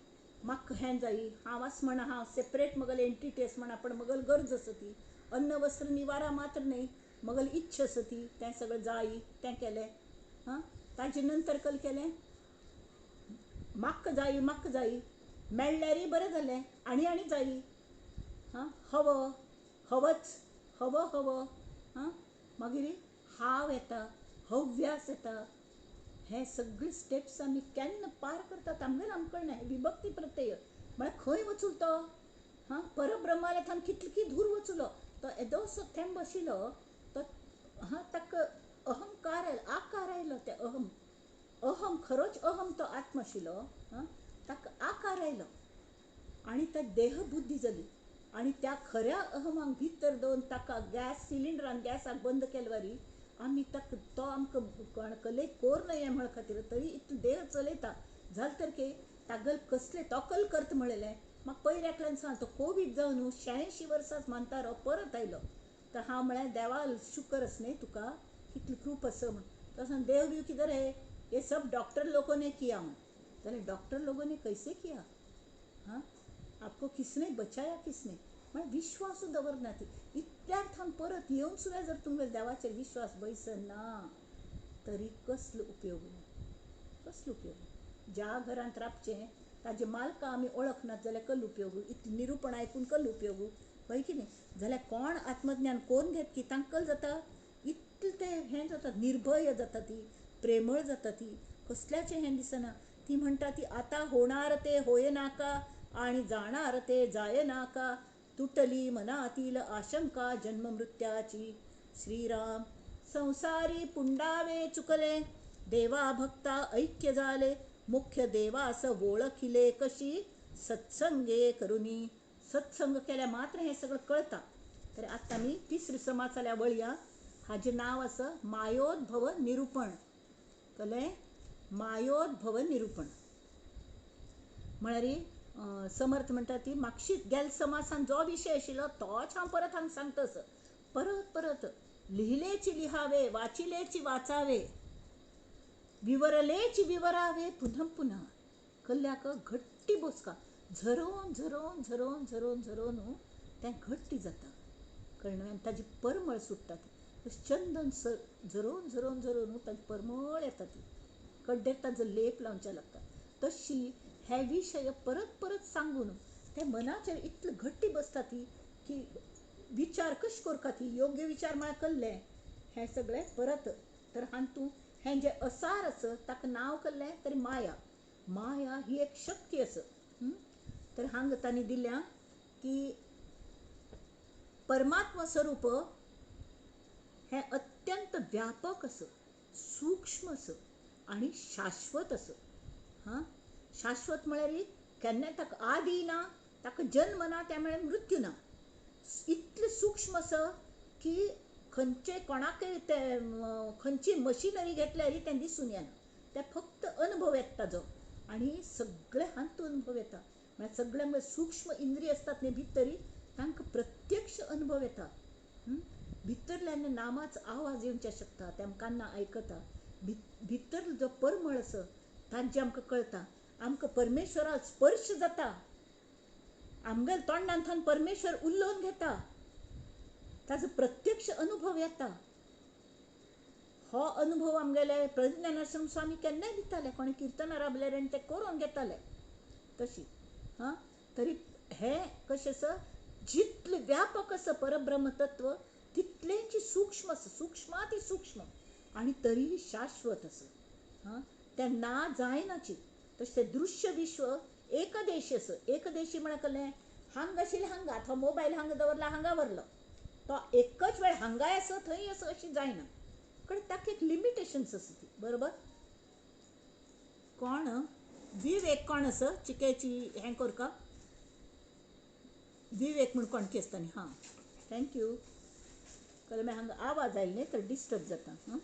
म्हाका हें जायी, हांव आस म्हणा, हांव सेपरेट मगल एंटिटी आस म्हणा, पण मगल गरज आसा ती. अन्न वस्त्र निवारा मात्र न्हय, मगल इच्छा आसा ती, तें सगळें जायी, तें केलें. हां, ताजे नंतर कल केलें, म्हाका जायी, म्हाका जायी मेळ्ळ्यारय बरें जालें, आनी आनी जायी. हां, हवो हवच, हवो हवो. हां, मागीर हांव येता, हव्यास येता. हे सगळे स्टेप्स आमी केन्ना पार करतात आमगेर आमकां कळना. हे विभक्ती प्रत्यय म्हळ्यार खंय वचूल तो? हां, परब्रह्माल्या थावन कितली दूर वचलो तो, येदोसो थेंब आशिल्लो तो. हां, ताका अहंकार आयलो, आकार आयलो. ते अहम, अहम खरोच अहम तो आत्मा आशिल्लो. हां, ताका आकार आयलो आनी त्या देहबुद्धी जाली. आनी त्या खऱ्या अहमाक भितर दवरून ताका गॅस सिलिंडरान गॅसाक बंद केल्यार आमी ताका तो आमकां कले कोर न्हय म्हण खातीर तरी इतलो देह चलयता. जालें तर के तागल कसले तोकल करता म्हणलें. म्हाका पयर एकल्यान सांग, तो कोवीड जावन 86 वर्सां म्हातारो परत आयलो. तर हांव म्हळें देवा शुकर आस न्ही तुका, कितली कृप आसा म्हण. तो सांग देव बीव किधर है, ये सब डॉक्टर लोगों ने किया म्हण. जाल्यार डॉक्टर लोगों ने कैसे किया? हां, आपको किसने बचाया, किसने? म्हळ्यार विश्वास दवरना ती. इतल्यार थावन परत येवन सुद्दां जर तुमगेल्या देवाचेर विश्वास बैसना तरी कसलो उपयोग ना, कसलो उपयोग? ज्या घरांत राबचें ताजे मालका आमी ओळखनात जाल्यार कसलो उपयोग? इतलें निरुपण आयकून कसलो उपयोग? हय की न्ही? जाल्यार कोण आत्मज्ञान कोण घेत की तांकां जाता इतलें तें हें जाता, निर्भय जाता, ती प्रेमळ जाता, ती कसल्याचें हें दिसना. ती म्हणटा ती आतां होणार ते होय नाका आणि जाणार ते जाय नाका, तुटली मनातील आशंका जन्म मृत्याची. श्रीराम संसारी पुंडावे चुकले, देवा भक्ता ऐक्य झाले, मुख्य देवास ओळखिले कशी सत्संगे करुनी. सत्संग केल्या मात्र हें सगळं कळता. तर आतां आमी तिसरी समाजाल्या वळया. हाजें नांव आसा मायोद्भव निरुपण. कळ्ळें? मायोद्भव निरुपण म्हळ्यार समर्थ म्हणटा ती मागशीच गेल समासान जो विशय आशिल्लो तोच हांव परत हांगा सांगता. असो परत परत लिहिलेची लिहावे, वाचिलेची वाचावे, विवरलेची विवरावे, पुन्हा पुन्हा. कल्ल्याक घट्टी बसका झरोवन झरोवन झरोवन झरोवन झरोवन तें घट्टी जाता. कळ्ळें? आनी ताजी परमळ सुट्टा. ती चंदन झरोवन झरोवन झरोवन ताजी परमळ येता. ती कड्डेर ताजो लेप लावचें लागता. तशी हे विशय परत परत सांगून ते मनाचेर इतले घट्टी बसता ती की विचार कश करता ती योग्य विचार म्हळ्यार कल्लें हें सगळें परत. तर हातूंत हें जें असार आसा ताका नांव कल्लें तरी माया. माया ही एक शक्ती आसा. तर हांगा तांणी दिल्या की परमात्मा स्वरूप हें अत्यंत व्यापक आसा, सूक्ष्म आसा आनी शाश्वत आसा. हां, शाश्वत म्हळ्यार केन्ना ताका आदी ना, ताका जन्म ना, त्या म्हळ्यार मृत्यू ना. इतलें सूक्ष्म आसा की खंयचे कोणाकय ते खंयची मशिनरी घेतल्यार तें दिसून येना. तें फक्त अनुभव येता ताजो आनी सगळे हातूंत अनुभव येता. म्हळ्यार सगळ्यांक सूक्ष्म इंद्रिय आसतात न्ही भितरी, तांकां प्रत्यक्ष अनुभव येता. भितरल्यान नामाचो आवाज येवचें शकता, ते आमकां कान्ना आयकता. भितर जो परमळ आसा ताजें आमकां कळटा. आमकां परमेश्वरा स्पर्श जाता, आमगेल्या तोंडांतल्यान परमेश्वर उलोवन घेता, ताजो प्रत्यक्ष अनुभव येता. हो अनुभव आमगेले प्रज्ञानाश्रम स्वामी केन्नाय दिताले, कोणी किर्तनां राबले आनी ते करून घेताले तशी. हां, तरी हे कशें आसा, जितलें व्यापक आसा परब्रह्म तत्व तितलेंच सूक्ष्म आसा, सूक्ष्माती सूक्ष्म आनी तरीय शाश्वत आसा. हां, तें ना जायनाची. तशें तें दृश्य विश्व एकदेशी आसा. एकदेशी म्हळ्यार कसलें, हांगा आशिल्लें हांगा, आतां मोबायल हांगा दवरला हांगा व्हरलो, तो एकच वेळ हांगाय आसा थंय आसा अशें जायना, कारण ताका एक लिमिटेशन्स आसा ती. बरोबर. कोण विवेक कोण आसा चिकेची हें करका, विवेक म्हूण कोणकी आसता न्ही. हां, thank you. कारण मागीर हांगा आवाज आयलो न्ही तर डिस्टर्ब जाता. हां,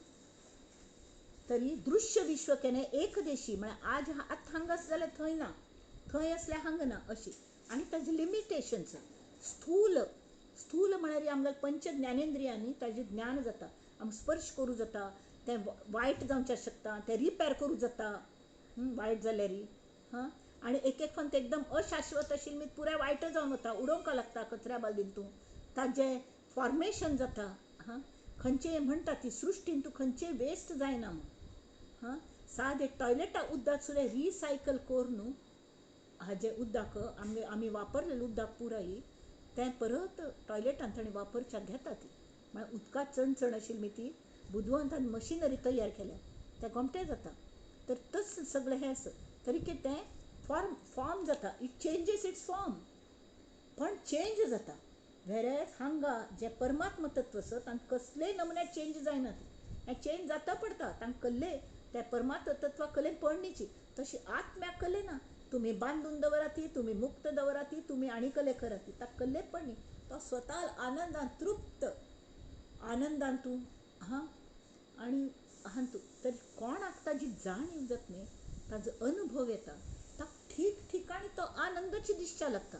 तरी दृश्य विश्व केन्ना एकदेशी म्हळ्यार आज आतां हांगा आसा जाल्यार थंय ना, थंय आसल्यार हांगा ना अशी, आनी ताजे लिमिटेशन्स. स्थूल, स्थूल म्हळ्यार आमकां पंच ज्ञानेंद्रियांनी ताजें ज्ञान जाता, आमकां स्पर्श करूं जाता, तें वायट जावचें शकता, तें रिपेर करूं जाता वायट जाल्यार. हां, आनी एक एक फावट एकदम अशाश्वत आशिल्लें पुराय वायट जावन वता, उडोवंक लागता कचऱ्या बालदीन तूं, ताजें फॉर्मेशन जाता. हां, खंयचें म्हणटा ती सृश्टीन तूं खंयचें वेस्ट जायना म्हूण. हां, सादें टॉयलेटा उदक सुद्दां रिसायकल करून हाजें उदक आमगे आमी वापरलेलें उदक पुराय तें परत टॉयलेटान ताणें वापरच्याक घेता ती. म्हळ्यार उदकांत चणचण आशिल्ली ती बुदवंतान मशिनरी तयार केल्या, तें गोमटें जाता. तर तसलें सगळें हें आसा. तरी कितें तें फॉर्म फॉर्म जाता, it changes it's form, पण चेंज जाता. वेरेज हांगा जें परमात्म तत्व आसा तांकां कसलेय नमुन्याक चेंज जायना, ती हें चेंज जाता पडटा तांकां कल्ले त्या परमात्म तत्वाक कले पडणीची, तशी आत्म्याक कले ना. तुमी बांदून दवराती, तुमी मुक्त दवराती, तुमी आनी कले कराती, ताका कल्ले पडणी. तो स्वता आनंदान तृप्त, आनंदान तूं. हां, आनी हां तूं तर कोणाक ताजी जाणीव जाता न्ही, ताजो अनुभव येता, ताका ठीक ठिकाणी तो आनंदच दिसच्या लागता.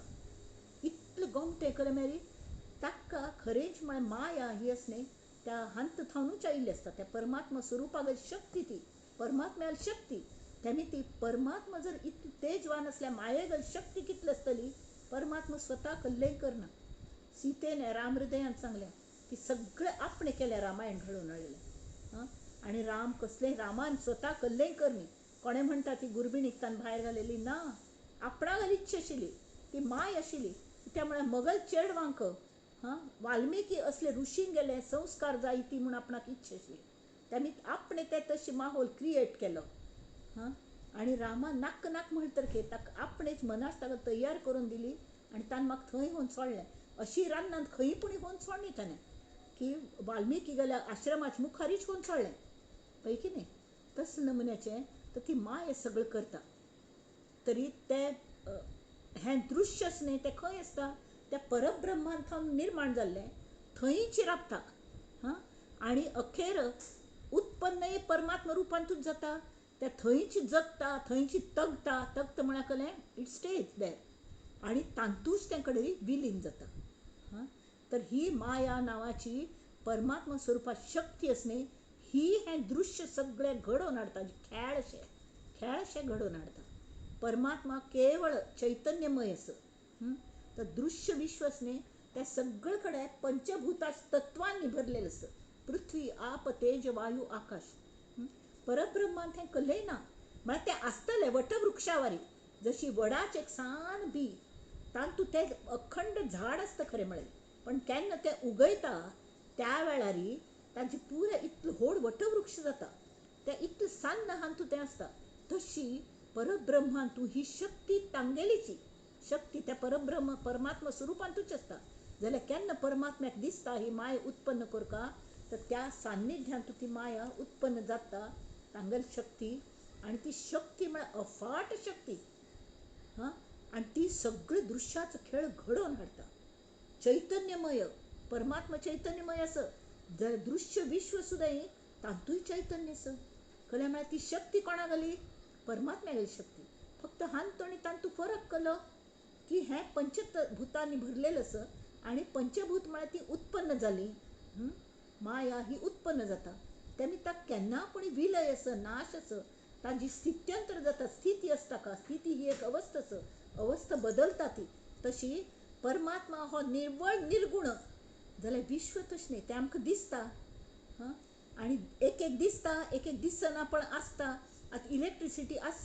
इतलें गोमटें कलें मागीर ताका खरेंच म्हळ्यार माया ही आसा न्ही त्या हांत थावनूच आयिल्ली आसता, त्या परमात्मा स्वरुपाक शक्ती, ती परमात्म्याल शक्ती. तेमी ती परमात्मा जर इतली तेजवान आसल्यार मायेगल शक्ती कितली आसतली. परमात्मा स्वता कल्लें करना. सीतेन राम हृदयान सांगलें की सगळें आपणें केलें रामायण घडोवन हाडलें. हां, आनी राम कसलें, रामान स्वता कल्लें करनी. कोणें म्हणटा ती गुरबिणीक ताणें भायर घालेली ना, आपणाक इच्छा आशिल्ली, ती माय आशिल्ली. त्या म्हळ्यार मगल चेडवांक, हां, वाल्मिकी असले ऋषींक गेले संस्कार जाय ती म्हूण आपणाक इच्छा आशिल्ली, तेमी आपणें तें तशें माहोल क्रिएट केलो. हां, आनी रामा नाक नाक म्हणटकीर ताका आपणेच मनाच ताका तयार करून दिली आनी ताणें म्हाका थंय व्हरून सोडलें. अशी रानांत खंय पूण व्हरून सोडली ताणें की वाल्मिकी गेल्या आश्रमाच्या मुखारीच व्हरून सोडलें, पळय की न्ही. तसलें नमुन्याचें तर ती माया सगळें करता. तरी तें हें दृश्य आसा न्ही तें खंय आसता, त्या परब्रह्मान थावन निर्माण जाल्लें थंयच राबता. हां, आनी अखेर उत्पन्नय परमात्मा रुपांतूच जाता, त्या थंयच जगता, थंयच तगता. तगता म्हळ्यार कसलें, it stays there, आनी तातूंच तें कडेन विलीन जाता. हां, तर ही माया नांवाची परमात्मा स्वरुपात शक्ती आसा न्ही, ही हें दृश्य सगळें घडोवन हाडटा, खेळ अशें खेळ अशें घडोवन हाडटा. परमात्मा केवळ चैतन्यमय आसा. तर दृश्य विश्व आसा न्ही तें सगळे कडेन पंचभूता तत्वांनी भरलेलें आसा, पृथ्वी आप तेज वायू आकाश. परब्रह्मान तें कल्लें ना, म्हळ्यार तें आसतलें वटवृक्षावारी, जशी वडाचें एक सान बी तातूंत तें अखंड झाड आसता खरें म्हळ्यार, पण केन्ना तें उगयता त्या वेळार ताजें पुराय इतलो व्हड वटवृक्ष जाता, तें इतलें सान्न हातूंत तें आसता. तशी परब्रह्मांतू ही शक्ती तांगेलीची शक्ती त्या परब्रह्म परमात्मा स्वरुपांतूच आसता. जाल्यार केन्ना परमात्म्याक दिसता ही माया उत्पन्न करका, तर त्या सान्निध्यांतू ती माया उत्पन्न जाता, तांगेली शक्ती. आनी ती शक्ती म्हळ्यार अफाट शक्ती. हां, आनी ती सगळे दृश्याचो खेळ घडोवन हाडटा. चैतन्यमय परमात्मा चैतन्यमय आसा, जाल्यार दृश्य विश्व सुद्दां तातूंय चैतन्य आसा. कळ्ळें म्हळ्यार ती शक्ती कोणा घाली, परमात्म्या घाली शक्ती. फक्त हांतू आनी तातूंत फरक केलो की हें पंचभूतांनी भरलेलें आसा आनी पंचभूत म्हळ्यार ती उत्पन्न जाली, माया ही उत्पन्न जाता. तेमी ताका केन्ना कोणी विलय आसा, नाश आसा, ताजी स्थित्यंतर जाता, स्थिती आसता का, स्थिती ही एक अवस्था आसा, अवस्था बदलता ती. तशी परमात्मा हो निर्वळ निर्गुण, जाल्यार विश्व तशें न्ही, तें आमकां दिसता. हां, आनी एक एक दिसता, एक एक दिसना, पण आसता. आतां इलेक्ट्रिसिटी आस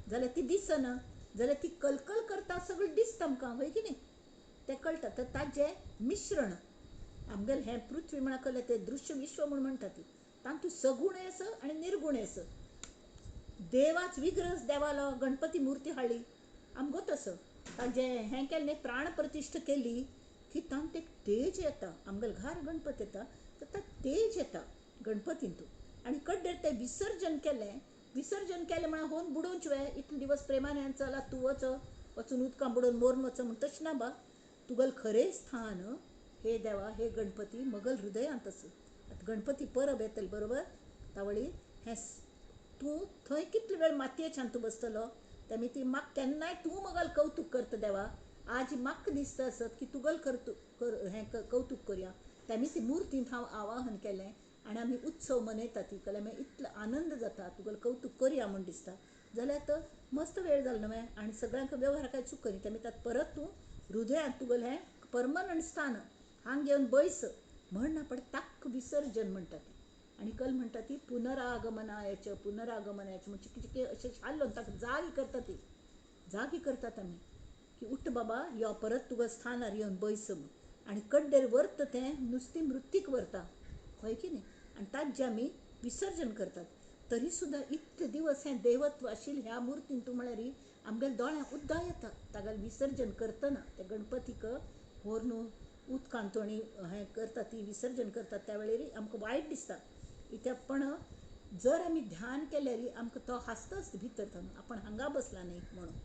जाल्यार ती दिसना, जाल्यार ती कलकल करता, सगळें दिसता आमकां, हय की न्ही? तें कळटा. तर ताजें मिश्रण आमगेलें हें पृथ्वी म्हणा कळ्ळें, तें दृश्य विश्व म्हूण म्हणटा ती, तातूंत सगुणय आसा आनी निर्गुणय आसा. देवाच विग्रह देवालो गणपती मुर्ती हाडली आमगो तसो ताजें हें केलें न्ही, प्राण प्रतिश्ठा केली की तांकां एक तेज येता. आमगेले घार गणपती येता तर ताका तेज येता गणपतींतू. आनी कड्डेर तें विसर्जन केलें, विसर्जन केलें म्हळ्यार होवन बुडोवचें वे, इतले दिवस प्रेमान चला तूं वच, वचून उदकां बुडोवन मोरून वच म्हूण तशें ना बा. तुगेलें खरें स्थान हे देवा, हे गणपती मगल हृदयांत आसा. आतां गणपती परब येतली बरोबर, तावळी हें तूं थंय कितलो वेळ मातयेच्यान तूं बसतलो, तेमी ती म्हाका केन्नाय तूं मगल कौतूक करता देवा, आज म्हाका दिसता आसत की तुगल हें कौतूक करया. तेमी ती मुर्तींत हांव आवाहन केलें आनी आमी उत्सव मनयता ती कला, मागीर इतलो आनंद जाता, तुगेलें कौतूक करया म्हूण दिसता. जाल्यार आतां मस्त वेळ जालो न्हय आनी सगळ्यांक व्यवहार काय चूक करी, तेमी ताका परत तूं हृदयांत तुगेलें हें परमनंट स्थान हांग घेवन बैस म्हण ना, पण ताक विसर्जन म्हणटा ती. आनी कल म्हणटा ती पुनरागमनायाचे, पुनरागमनायाचे म्हणजे कितें अशें हाल्लो ताका जागी करता ती, जागी करतात आमी की उठ बाबा यो परत तुका स्थानार येवन बैस म्हूण. आनी कड्डेर व्हरता तें नुस्तीं मृत्तीक व्हरता, हय की न्ही? आनी ताजें आमी विसर्जन करतात. तरी सुद्दां इतले दिवस हें देवत्व आशिल्लें ह्या मुर्तीन तूं म्हळ्यार आमगेल्या दोळ्यांक उद्दां येता तागेलें विसर्जन करतना. त्या गणपतीक व्हरून उदकान तोणी हें करता ती विसर्जन करतात त्या वेळेर आमकां वायट दिसता. कित्याक पण जर आमी ध्यान केल्यार आमकां तो हांसताच भितर थावन, आपण हांगा बसला न्ही म्हणून,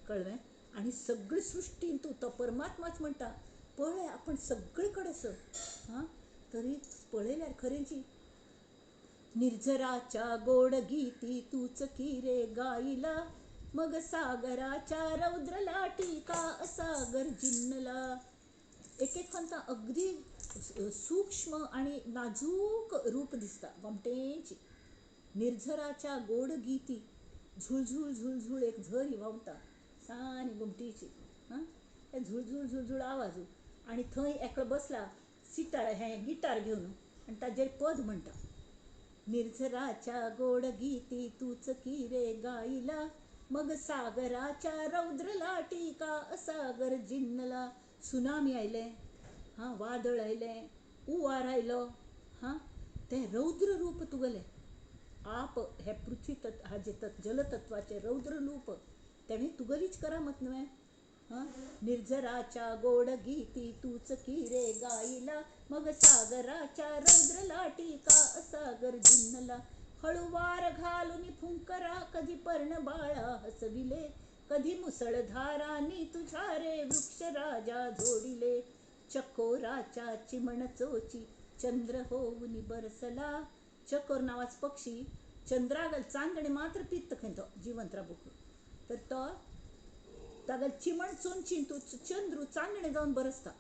कळ्ळें? आनी सगळी सृश्टीन तूं तो परमात्माच म्हणटा पळय आपण सगळे कडेन आसा. हां, तरी पळयल्यार खरेंची निर्झराच्या गोड गीती तूच किरे गाईला, मग सागराच्या रौद्र लाटी का असागर जिन्नला. एक एक तांकां अगदी सूक्ष्म आनी नाजूक रूप दिसता गोमटेंची. निर्झराच्या गोड गीती झुळझुळ झुळझुळ एक झरी व्हांवता सानी गोमटीची. हां, ते झुळझुळ झुळझुळ आवाज. आनी थंय एकलो बसला सिटार हें गिटार घेवन आनी ताजेर पद म्हणटा, निर्झराच्या गोड गीती तूच किरे गाईला, मग सागराच्या रौद्र लाटी का असागर जिन्नला. सुनामी आयलें, हां, वादळ आयलें, उवार आयलो, हां, तें रौद्र रूप तुगेलें आप हे पृथ्वी तत्व हाजे तत्व जलतत्वाचें रौद्र रूप तेणें तुगेलीच करामत न्हय. हां, निर्झराच्या गोड गीती तूच किरे गाईला, मग सागराच्या रौद्र लाटी का असागर जिन्नला. हळुवार घालून फुंकरा कधी पर्ण बाळा हसविले, कधी मुसळधारांनी तुझ्या रे वृक्ष राजा जोडिले. चकोराच्या चिमण चोची चंद्र होऊन बरसला. चकोर नावाच पक्षी चंद्रागल चांदणे मात्र पित्त खंय तो जिवंत राबूक, तर तो तागल चिमण चोंची तूं चंद्रू चांदणे जावन बरसता.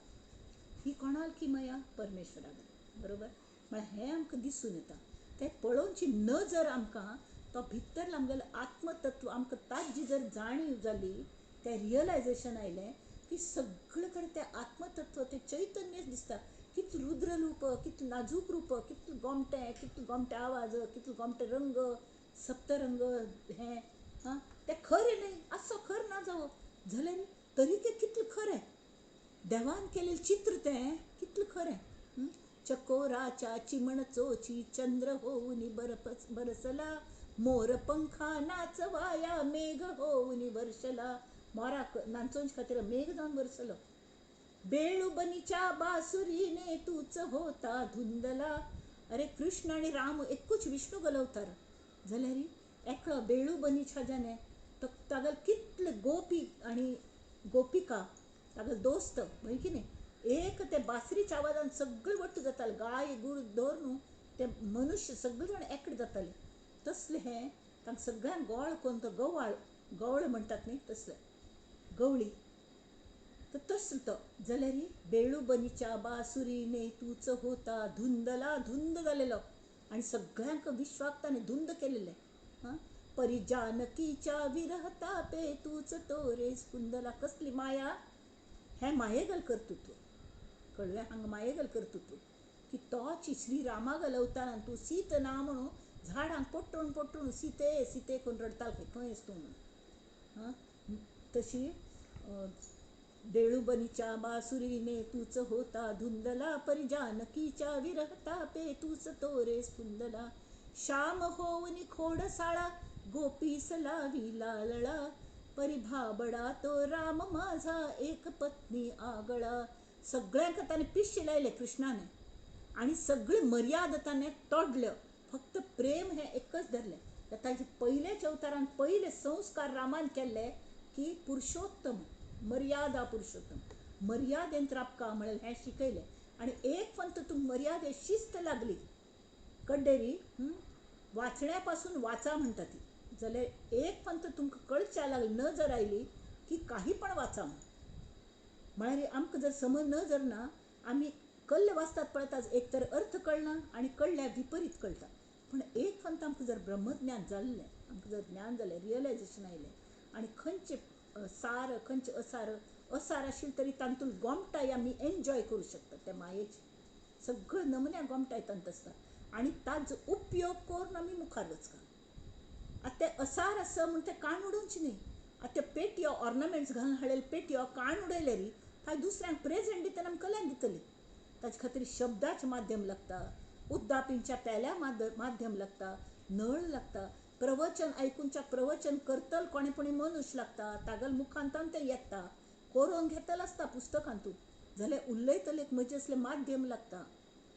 ही कोणाल किमया? परमेश्वरागल, बरोबर? म्हळ्यार हें आमकां दिसून येता. तें पळोवची नजर आमकां तो भितर आमगेलें आत्मतत्व आमकां ताजी जर जाणीव जाली, तें रियलायजेशन आयलें की सगळे कडेन तें आत्मतत्व तें चैतन्यच दिसता. कितलें रुद्र रूप, कितलें नाजूक रूप, कितलें गोमटें, कितलें गोमटे आवाज, कितले गोमटे रंग, सप्तरंग हें. हां, तें खरें न्हय, आसो खर ना जावो जाल्यार तरी तें कितलें खरें, देवान केलें चित्र तें कितलें खरें. चकोराच्या चिमण चोची चंद्र होऊन बरसला, मोर पंखा नाचवाया मेघ होऊन वर्षला. मोराक नाचोवचे खातीर मेघ जावन वरसलो. बेळुबनीच्या बासुरीने तूच होता धुंदला. अरे कृष्ण आनी राम एकूच विष्णू गलवतार जाल्यार एकलो बेळुबनीच्या जाणे तो तागेले कितले गोपी आनी गोपिका तागेले दोस्त, हय की न्ही, एक ते बासरीच्या आवाजान सगळे वट्ट जाताले, गाय गुर दवर न्हू ते मनुष्य सगळे जाण एकटे जाताले. तसलें हें तांकां सगळ्यांक गोळ करून तो गवाळ गवळ म्हणटात न्ही तसलें गवळी, तर तसलो तो. जाल्यार बेळुबनीच्या बासुरीने तूच होता धुंदला, धुंद जालेलो आनी सगळ्यांक विश्वाक ताणें धुंद केलेलें. हां, परिजानकीच्या विरहतापे तूच तो रे स्पुंदला. कसली माया, हें मायेगल कर्तृत्व, कळ्ळें? हांगा मायेगल कर्तृत्व की की तोच श्रीरामा गलवताना तूं सीत ना म्हणून झाडांक पोट्टून पोट्टून सीते सीते करून रडताल खंय तूं म्हणून. हां, तशी देळुबनीच्या बासुरीने तूच होता धुंदला, परी जानकीच्या विरहतापे तूच तोरे स्फुंदला. श्याम होऊनी खोडसाळा गोपीस लावी लालळा, परिभाबडा तो राम माझा एक पत्नी आगळा. सगळ्यांक ताणें पिशे लायले कृष्णाने आणि सगळे मर्यादा ताणें तोडल्यो, फक्त प्रेम हें एकच धरलें. तर ताजे पयल्याच अवतारान पयले संस्कार रामान केल्ले की पुरुषोत्तम, मर्यादा पुरुषोत्तम, मर्यादेंत राबका म्हळ्यार हें शिकयलें. आनी एक फक्त तूं मर्यादे शिस्त लागली कड्डेरी वाचण्या पासून वाचा म्हणटा ती, जाल्यार एक पंत तुमकां कळच्या लागली, नजर आयली की काही पण वाचा म्हण. म्हळ्यार आमकां जर समज नजर ना, आमी कल्ले वाचतात पळयतात, एक तर अर्थ कळना आनी कळ्ळ्यार विपरीत कळटा. पूण एक पंत आमकां जर ब्रह्मज्ञान जाल्लें, आमकां जर ज्ञान जालें, रियलायजेशन आयलें आनी खंयचे सार खंयचे असार, असार आशिल्लें तरी तातूंत गोमटाय आमी एन्जॉय करूं शकता. त्या मायेची सगळ्यो नमुन्या गोमटाय तातूंत आसता आनी ताजो उपयोग करून आमी मुखार वचका. आतां तें असार आसा म्हूण तें काण उडोवचें न्ही. आतां त्यो पेटयो ऑर्नामेंट्स घालून हाडलेल्यो पेटयो काण उडयल्यार ताका दुसऱ्यांक प्रेजेंट दितना आमी कल्यान दितली. ताजे खातीर शब्दाचें माध्यम लागता, उद्दापिंच्या पेल्या माध्यम लागता, नळ लागता, प्रवचन आयकुच्या प्रवचन करतल कोणे कोणी मनुष्य लागता, तागल मुखांतान तें येता, कोरोन घेतल आसता पुस्तकांतून, जाल्यार उलयतले एक म्हजें असलें माध्यम लागता.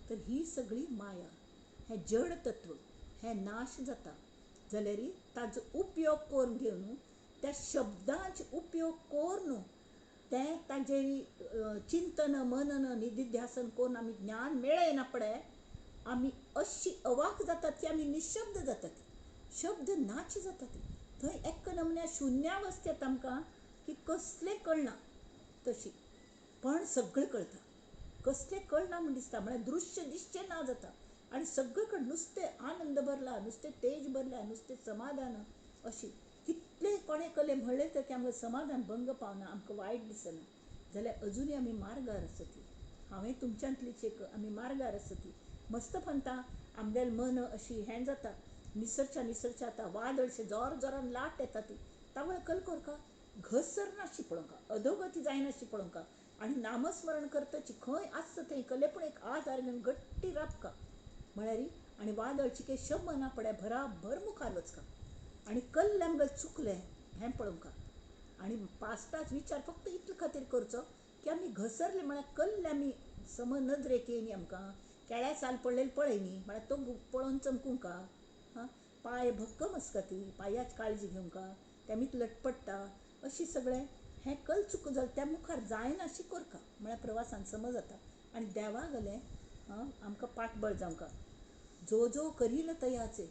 तर ही सगळी माया, हें जड तत्व, हें नाश जाता. जाल्यार ताजो उपयोग करून घेवन त्या शब्दांचो उपयोग करून तें ताजेर चिंतन मनन निदिध्यासन करून आमी ज्ञान मेळयना पडे, आमी अशी अवाक जातात की आमी निशब्द जातात, शब्द नाच जातात. थंय एक नमन्या शुन्यावस्थेंत आमकां की कसलें कळना तशी, पण सगळें कळटा. कसलें कळना म्हूण दिसता, म्हळ्यार दृश्य दिसचें ना जाता आनी सगळे कडेन नुस्तें आनंद भरला, नुस्तें तेज भरल्या, नुस्तें समाधान. अशी कितलें कोणें कलें म्हणलें तर की आमकां समाधान भंग पावना, आमकां वायट दिसना. जाल्यार अजुनूय आमी मार्गार आसती. हांवें तुमच्यांतलीच एक, आमी मार्गार आसती. मस्त पंता आमगेलें मन अशी हें जाता, निसरच्या निसरच्या आतां वादळशें जोर जोरान लाट येता ती, तावळ कल कोरका घसरनाशी पळोवंका, अधोगती जायनाशी पळोवंका आनी नामस्मरण करतची खंय आसता थंय कले पूण एक आधार घेवन गट्टी राबका म्हळ्यार आनी वादळची काही शब्द ना पड्या भराभर मुखार वचका आनी कल्ले आमगेलें चुकलें हें पळोवंका. आनी पास्टाच विचार फक्त इतले खातीर करचो की आमी घसरले म्हळ्यार कल्ले आमी सम नदरेक येयनी, आमकां केळ्या साल पडलेले पळयनी म्हळ्यार तो पळोवन चमकूंका, हां पांय भक्कम आसता ती, पांयाच काळजी घेवंका, तेमीच लटपट्टा अशी सगळें हें कल चुक जालें त्या मुखार जायना अशी करका म्हळ्यार प्रवासान समज जाता आनी देवा गेलें आमकां पाठबळ जावंका. जो जो करील तयाचे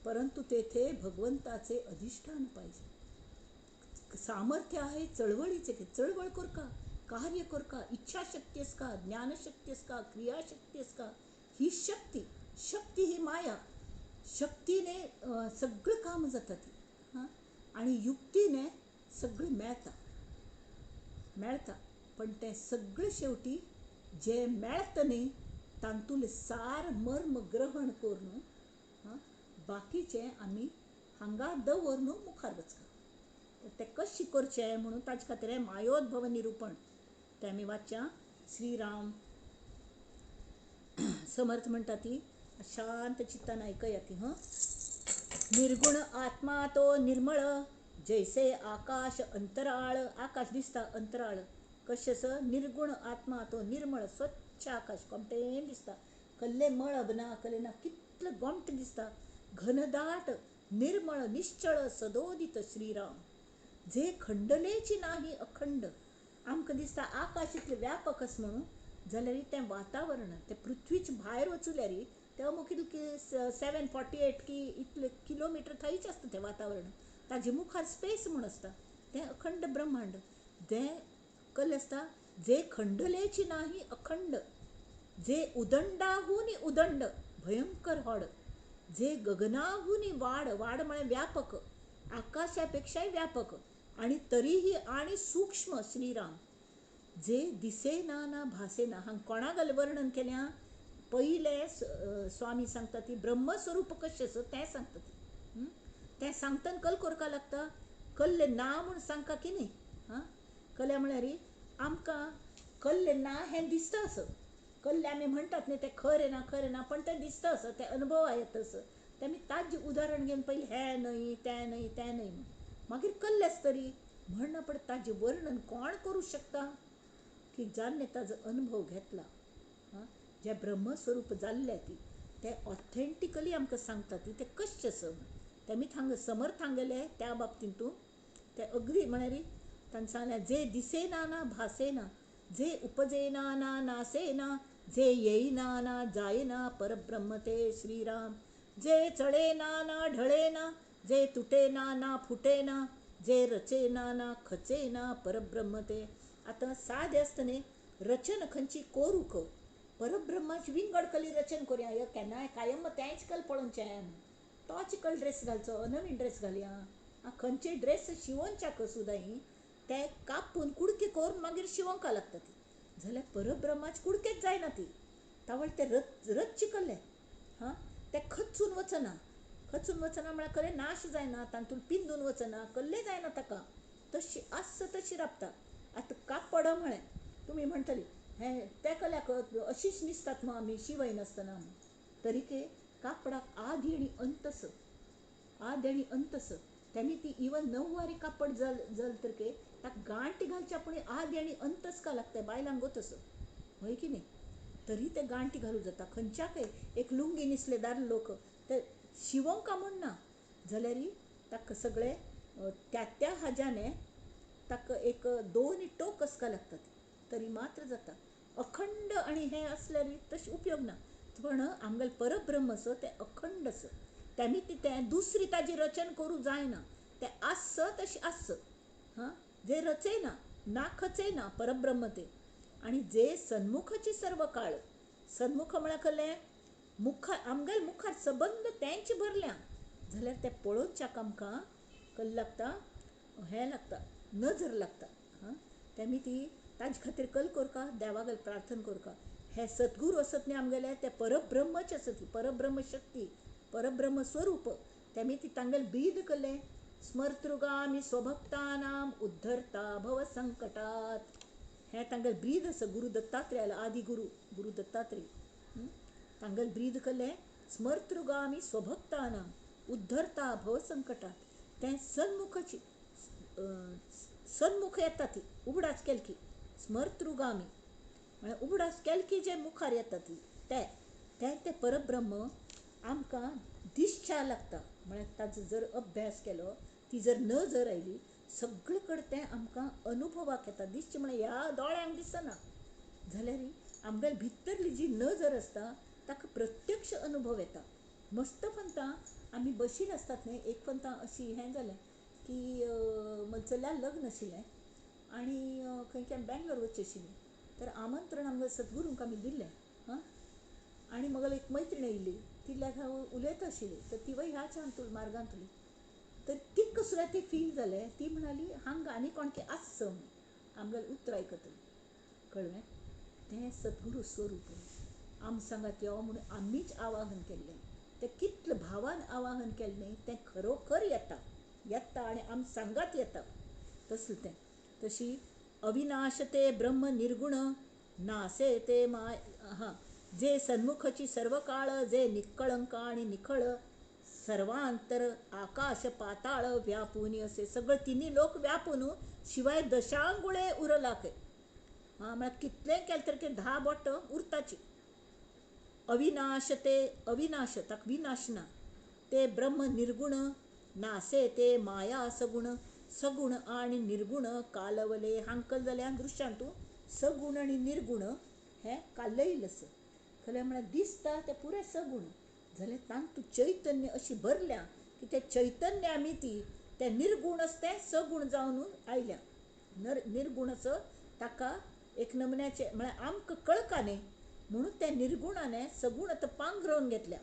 परंतु तेथे भगवंताचे अधिष्ठान पाहिजे. सामर्थ्य आहे चळवळीचे, चळवळ करका, कार्य करका, इच्छाशक्ती आसका, ज्ञानशक्ती आसका, क्रियाशक्ती आसका. ही शक्ती, शक्ती ही माया, शक्तीने सगळं काम जाता ती, हां, आनी युक्तीने सगळें मेळता मेळता, पण तें सगळें शेवटी जें मेळता न्ही तातूंतलें सार मर्म ग्रहण करून बाकीचें आमी हांगा दवरून मुखार वचका. तर तें कशें करचें म्हणून ताजे खातीर हें मायोद्भव निरुपण तें आमी वाचया. श्रीराम समर्थ म्हणटा ती शांत चित्तान आयकया ती. हां, निर्गुण आत्मा तो निर्मळ, जैसे आकाश अंतराळ. आकाश दिसता अंतराळ कशें सर, निर्गुण आत्मा तो निर्मळ स्वच्छ आकाश गोमटेन दिसता, कल्ले मळब ना कल्ले ना, कितलें गोमटें दिसता, घनदाट निर्मळ निश्चळ सदोदित श्रीराम. जे खंडलेची नाही अखंड, आमकां दिसता आकाश इतलें व्यापक आसा म्हणून, जाल्यार तें वातावरण तें पृथ्वीच भायर वचल्यार तें अमूक इतलें 748 की इतले किलोमिटर थंयच आसता तें वातावरण, ताजे मुखार स्पेस म्हूण आसता, तें अखंड ब्रह्मांड. जें कल आसता जे खंडलेची नाही अखंड, जे उदंडाहून उदंड भयंकर होड, जे गगनाहून वाड, वाड म्हळ्यार व्यापक, आकाशा पेक्षाय व्यापक, आणि तरीही आणि सूक्ष्म श्रीराम. जे दिसेना ना भासेना. हांगा कोणा वर्णन केल्या? पयले स्वामी सांगता ती ब्रह्मस्वरूप कशें आसा तें सांगता ती. तें सांगतना कल कोरका लागता, कल्ले ना म्हूण सांगका की न्ही. हां, कल्या म्हळ्यार आमकां कल्ले ना हें दिसता असो, कल्ले आमी म्हणटात न्ही तें खरें ना खरें ना, पण तें दिसता असो, तें अनुभव येता असो. तें आमी ताजें उदाहरण घेवन पयलीं हें न्हय तें न्हय तें न्हय म्हूण मागीर कल्ले आसतरी म्हण ना, पण ताजें वर्णन कोण करूं शकता की जाणें ताजो अनुभव घेतला, हां, जें ब्रह्मस्वरूप जाल्लें ती तें ऑथेंटिकली आमकां सांगता ती तें कशें आसा. तें आमी थांग समर्थ हांगेले त्या बाबतींतू ते अगदी म्हळ्यार तांणी सांगलें जे दिसेना ना भासेना, जे उपजेना ना नासेना, जे येयना ना जायना परब्रह्म ते श्रीराम, जे चळेना ना ढळेना, जे तुटेना ना फुटेना, जे रचेना ना खचेना परब्रह्म ते. आतां सादें आसता न्ही, रचन खंयची कोरूक परब्रह्माची विंगड कली रचन करुया, केन्नाय कायम तेंच कल पळोवचें म्हूण तोच कल ड्रेस घालचो, नवीन ड्रेस घालया, खंयचे ड्रेस शिंवोवच्याक सुद्दां ते कापून कुडके करून मागीर शिंवोंक लागता ती, जाल्यार परब्रह्माचे कुडकेच जायना ती, तावळ ते रच्चे कल्ले, हां, ते खचून वचना, खचून वचना म्हळ्यार कल्ले नाश जायना, तातूंत पिंदून वचना, कल्ले जायना ताका, तशी आसा तशी राबता. आतां कापड म्हळें तुमी म्हणटली हें त्या कल्याक अशीच न्हिसतात मग आमी शिंवयनासतना, तरीके कापडाक आदी आनी अंत आसा, आदी आनी अंत आसा. तेमी ती इवन णववारी कापड जाल जाल तर के ताका गांठ घालच्या पूण आदी आनी अंतच का लागता, बायलांक गो तसो हय की न्ही, तरी ते गांठी घालूं जाता. खंयच्याकय एक लुंगी न्हिसले दादले लोक ते शिंवोंका म्हूण ना जाल्यार ताका सगळे त्या त्या हाज्याने ताका एक दोन टोक आसका लागतात तरी मात्र जाता. अखंड आनी हें आसल्यार तशें उपयोग ना, पण आमगेलें परब्रह्म आसा तें अखंड आसा, तेमी तें दुसरी ताजी रचन करूं जायना, तें आस तशें आस, हां, जे रचयना ना खचयना परब्रह्म ते. आनी जे सन्मुखाची सर्व काळ, सन्मुख म्हळ्यार कसलें मुखार आमगेले मुखार सबंद तेंच भरल्या जाल्यार तें पळोवच्याक आमकां कल लागता, हें लागता, नजर लागता. हां, तेमी ती ताजे खातीर कल कोरका, देवागेर प्रार्थना कोरका. हे सद्गुरू आसत न्ही आमगेले ते परब्रह्मच आसत, परब्रह्म शक्ती, परब्रह्म स्वरूप. तेमी ती तांगेले बीद कल्लें स्मर्तृगामी स्वभक्तानाम उद्धरता भव संकटात, हें तांगेलें ब्रीद आसा. गुरू दत्तात्रेयालो आदी गुरू गुरू दत्तात्रेय तांगेलें ब्रीद कल्लें स्मर्तृगामी स्वभक्तानाम उद्धरता भव संकटात. तें सन्मुखाची सन्मुख येता ती उगडास केल की स्मर्तृगामी म्हळ्यार उगडास केल की जे मुखार येता ती ते तें तें परब्रह्म आमकां दिसच्या लागता. म्हळ्यार ताजो जर अभ्यास केलो, ती जर नजर आयली सगळे कडेन तें आमकां अनुभवाक येता. दिसचें म्हळ्यार ह्या दोळ्यांक दिसना जाल्यार आमगेले भितरली जी नजर आसता ताका प्रत्यक्ष अनुभव येता. मस्त पंता आमी बशीर आसतात न्ही, एक पंता अशी हें जालें की म्हज्या लग्न आशिल्लें आनी खंय की आमी बेंगलोर वचचें आशिल्लें, तर आमंत्रण आमगे सद्गुरूंक आमी दिल्लें. हां, आनी म्हगेली एक मैत्रीण येयल्ली, ती हांव उलयता आशिल्ली, तर तिवूय ह्याच हातूंत मार्गांत उलयली, तर तिका सुद्दां ती फील जालें. ती म्हणाली हांगा आनी कोणकी आस म्हूण आमगेलें उतर आयकतली. कळ्ळें? तें सद्गुरू स्वरूप आम सांगात यो म्हणून आमीच आवाहन केल्लें, तें कितलें भावान आवाहन केलें न्ही, तें खरोखर येता येता आनी आम सांगात येता. तसलें तें तशी अविनाश ते ब्रह्म निर्गुण नासे ते माय, हां, जे सन्मुखची सर्व काळ, जे निकळंक आणि निखळ सर्वांतर आकाश पाताळ व्यापून असे सगळे तिन्ही लोक व्यापून शिवाय दशांगुळे उरलाक. हां, म्हळ्यार कितलें केलें तर ते 10 बोट उरताची. अविनाश ते अविनाश ताका विनाश ना, ते ब्रह्म निर्गुण नासे ते माया सगुण, सगुण आणि निर्गुण कालवले. हांकल जाल्यार दृश्यांतू सगुण आनी निर्गुण हें कालयल आसा. खरें म्हळ्यार दिसता तें पुरें सगुण जाल्यार तातूंत चैतन्य अशी भरल्या की तें चैतन्य आमी ती तें निर्गुण आसा तें सगुण जावन आयल्या. निर्गुण असो ताका एक नमुन्याचें म्हळ्यार आमकां कळका न्ही म्हणून त्या निर्गुणाने सगुण आतां पांगरून घेतल्या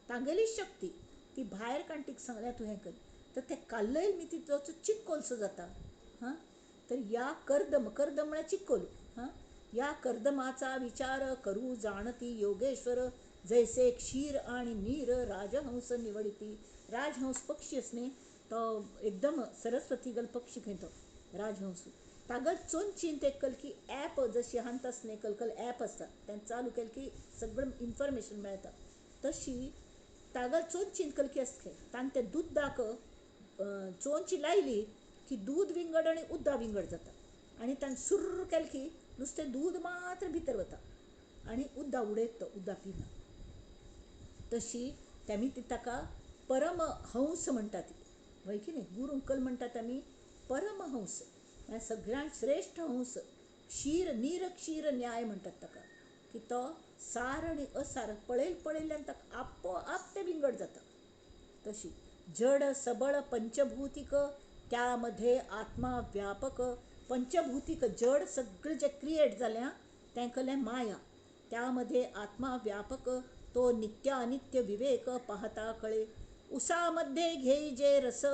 तांगेली शक्ती ती भायर काडटीक सांगल्या तूं हें कर, तर तें कालयल मी तिचो चिक्कोलसो जाता. हां, तर या कर्दम, कर्दम म्हळ्यार चिकोल, हां, या कर्दमाचा विचार करू जाणती योगेश्वर, जैसे क्षीर आणि नीर राजहंस निवडिती. राजहंस पक्षी असणे तो एकदम सरस्वती गल पक्षी खंय तो राजहंस. तागल चोंचीन ते कलकी ॲप जशी हांत आसने कलकल ॲप आसता तें चालू केलें की सगळें इन्फॉर्मेशन मेळटा, तशी तागल चोंचीन कलकी आसता तांकां ते दुदाक चोंची लायली की दूद विंगड आनी उद्दा विंगड जाता आनी तांकां सुर्र केलें की नुस्तें दूद मात्र भितर वता आनी उद्दा उडयत तो उद्दा पिना. तशी तेमी ती ताका परमहंस म्हणटा ती, वय की न्ही, गुरू अंकल म्हणटात आमी परमहंस म्हळ्यार सगळ्यांत श्रेश्ठ हंस. क्षीर नीर क्षीर न्याय म्हणटात ताका, की तो सार आनी असार पळयल पळयल्ल्यान ताका आपोआप तें विंगड जाता. तशी जड सबळ पंचभूतिक त्यामध्ये आत्मा व्यापक. पंचभूतिक जड सगळें जें क्रिएट जाल्यां तें कहलें माया, त्यामध्ये आत्मा व्यापक तो नित्य अनित्य विवेक पाहता कळे. उसामध्ये घेई जे रस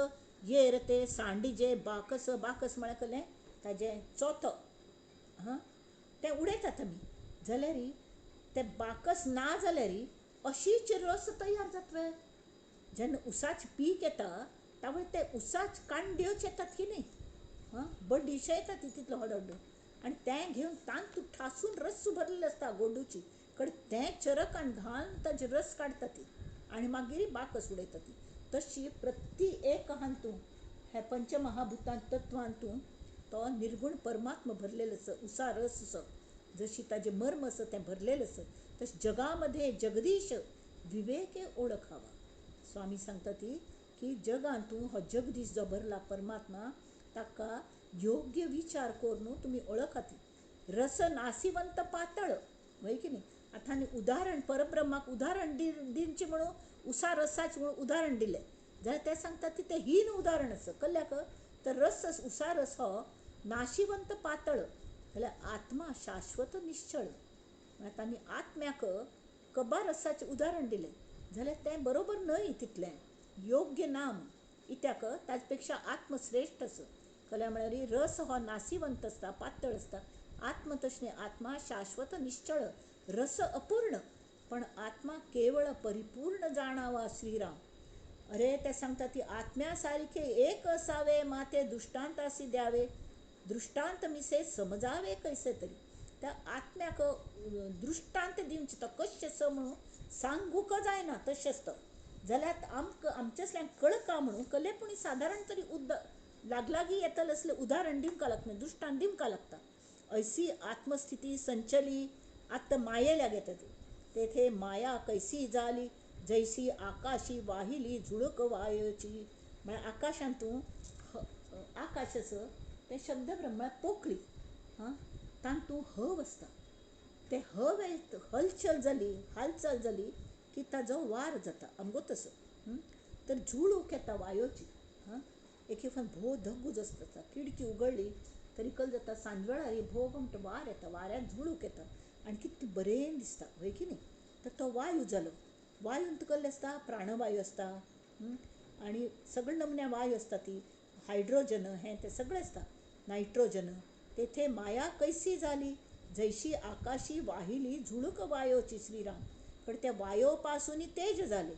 येर ते सांडिजे बाकस. बाकस म्हळ्यार कहलें ताजें चोथो, हां, तें उडयतात आमी जाल्यार तें बाकस ना जाल्यार अशीच रस तयार जातले. जेन्ना उसाचें पीक येता तावळ ते उसाच कांड्योच येतात की न्ही, हां, बडीशे येतात ती तितलो व्हड आनी तें घेवन तांतूत ठासून रस भरलेली आसता गोडूची कडेन तें चरकान घालून ताजे रस काडटा ती आनी मागीर बाकस उडयता ती. तशी प्रति एक हातूंत हे पंचमहाभुतां तत्वांतून तो निर्गुण परमात्मा भरलेलो आसा, उसा रस असो जशी ताजें मर्म आसा तें भरलेलें आसा. तशें जगामध्ये जगदीश विवेके ओळखावा. स्वामी सांगता ती की जगांतू हो जगदीश जो भरला परमात्मा ताका योग्य विचार करून तुमी ओळखाती. रस नासिवंत पातळ, वय की न्ही. आतां आनी उदाहरण परब्रह्माक उदाहरण दिवचें म्हणून उसा रसाचें म्हणून उदाहरण दिलें जाल्यार ते सांगता ती तें हीन उदाहरण आसा. कल्याक तर रस उसा रस हो नाशिवंत पातळ जाल्यार आत्मा शाश्वत निश्चळ. म्हळ्यार तांणी आत्म्याक कबा रसाचें उदाहरण दिलें जाल्यार तें बरोबर न्हय तितलें योग्य नाम इत्याक ताजे पेक्षा आत्मश्रेश्ठ आसा. कल्या म्हळ्यार रस हो नासिवंत आसता, पातळ आसता, आत्म तशें न्ही, आत्मा शाश्वत निश्चळ, रस अपूर्ण पण आत्मा केवळ परिपूर्ण जाणावा श्रीराम. अरे ते सांगता ती आत्म्या सारखे एक असावे माते दृष्टांतासी द्यावे, दृष्टांत मिसे समजावे कैसे तरी. त्या आत्म्याक दृष्टांत दिवचें तो कशें आसा म्हणून सांगूंक जायना तशेंच तो जाल्यार आमकां आमच्यासल्यान कळका म्हणून कले पूण सादारण तरी लागलागी येतलें असलें उदाहरण दिवंक लागता, दृष्टांत दिवंक लागता. ऐसी आत्मस्थिती संचली आत्ता मायेल्या घेता ती, तेथे माया कैसी जाली जैसी आकाशी वाहिली झुळूक वायोची. म्हळ्यार आकाशांतू आकाश आसा तें शब्द ब्रह्म पोकळी, हां, तातूंत हव आसता, ते हव हलचल जाली हालचाल जाली की ताजो वार जाता अमको तसो. तर झुळूक येता वायोची, हां, एक एक भोव धगूज आसता, खिडकी उगडली तरी कल जाता सांजवेळार भोव म्हणटा वार येता, वाऱ्यान झुळूक येता आनी कितलें बरें दिसता, हय की न्ही. तर तो वायू जालो, वायून कसले आसता प्राणवायू आसता आनी सगळे नमन्या वायू आसता ती हायड्रोजन हें तें सगळें आसता, नायट्रोजन. तेथे माया कैसी जाली जैशी आकाशी वाहिली झुळूक वायोची श्रीराम. पण त्या वायो पासून तेज जाले,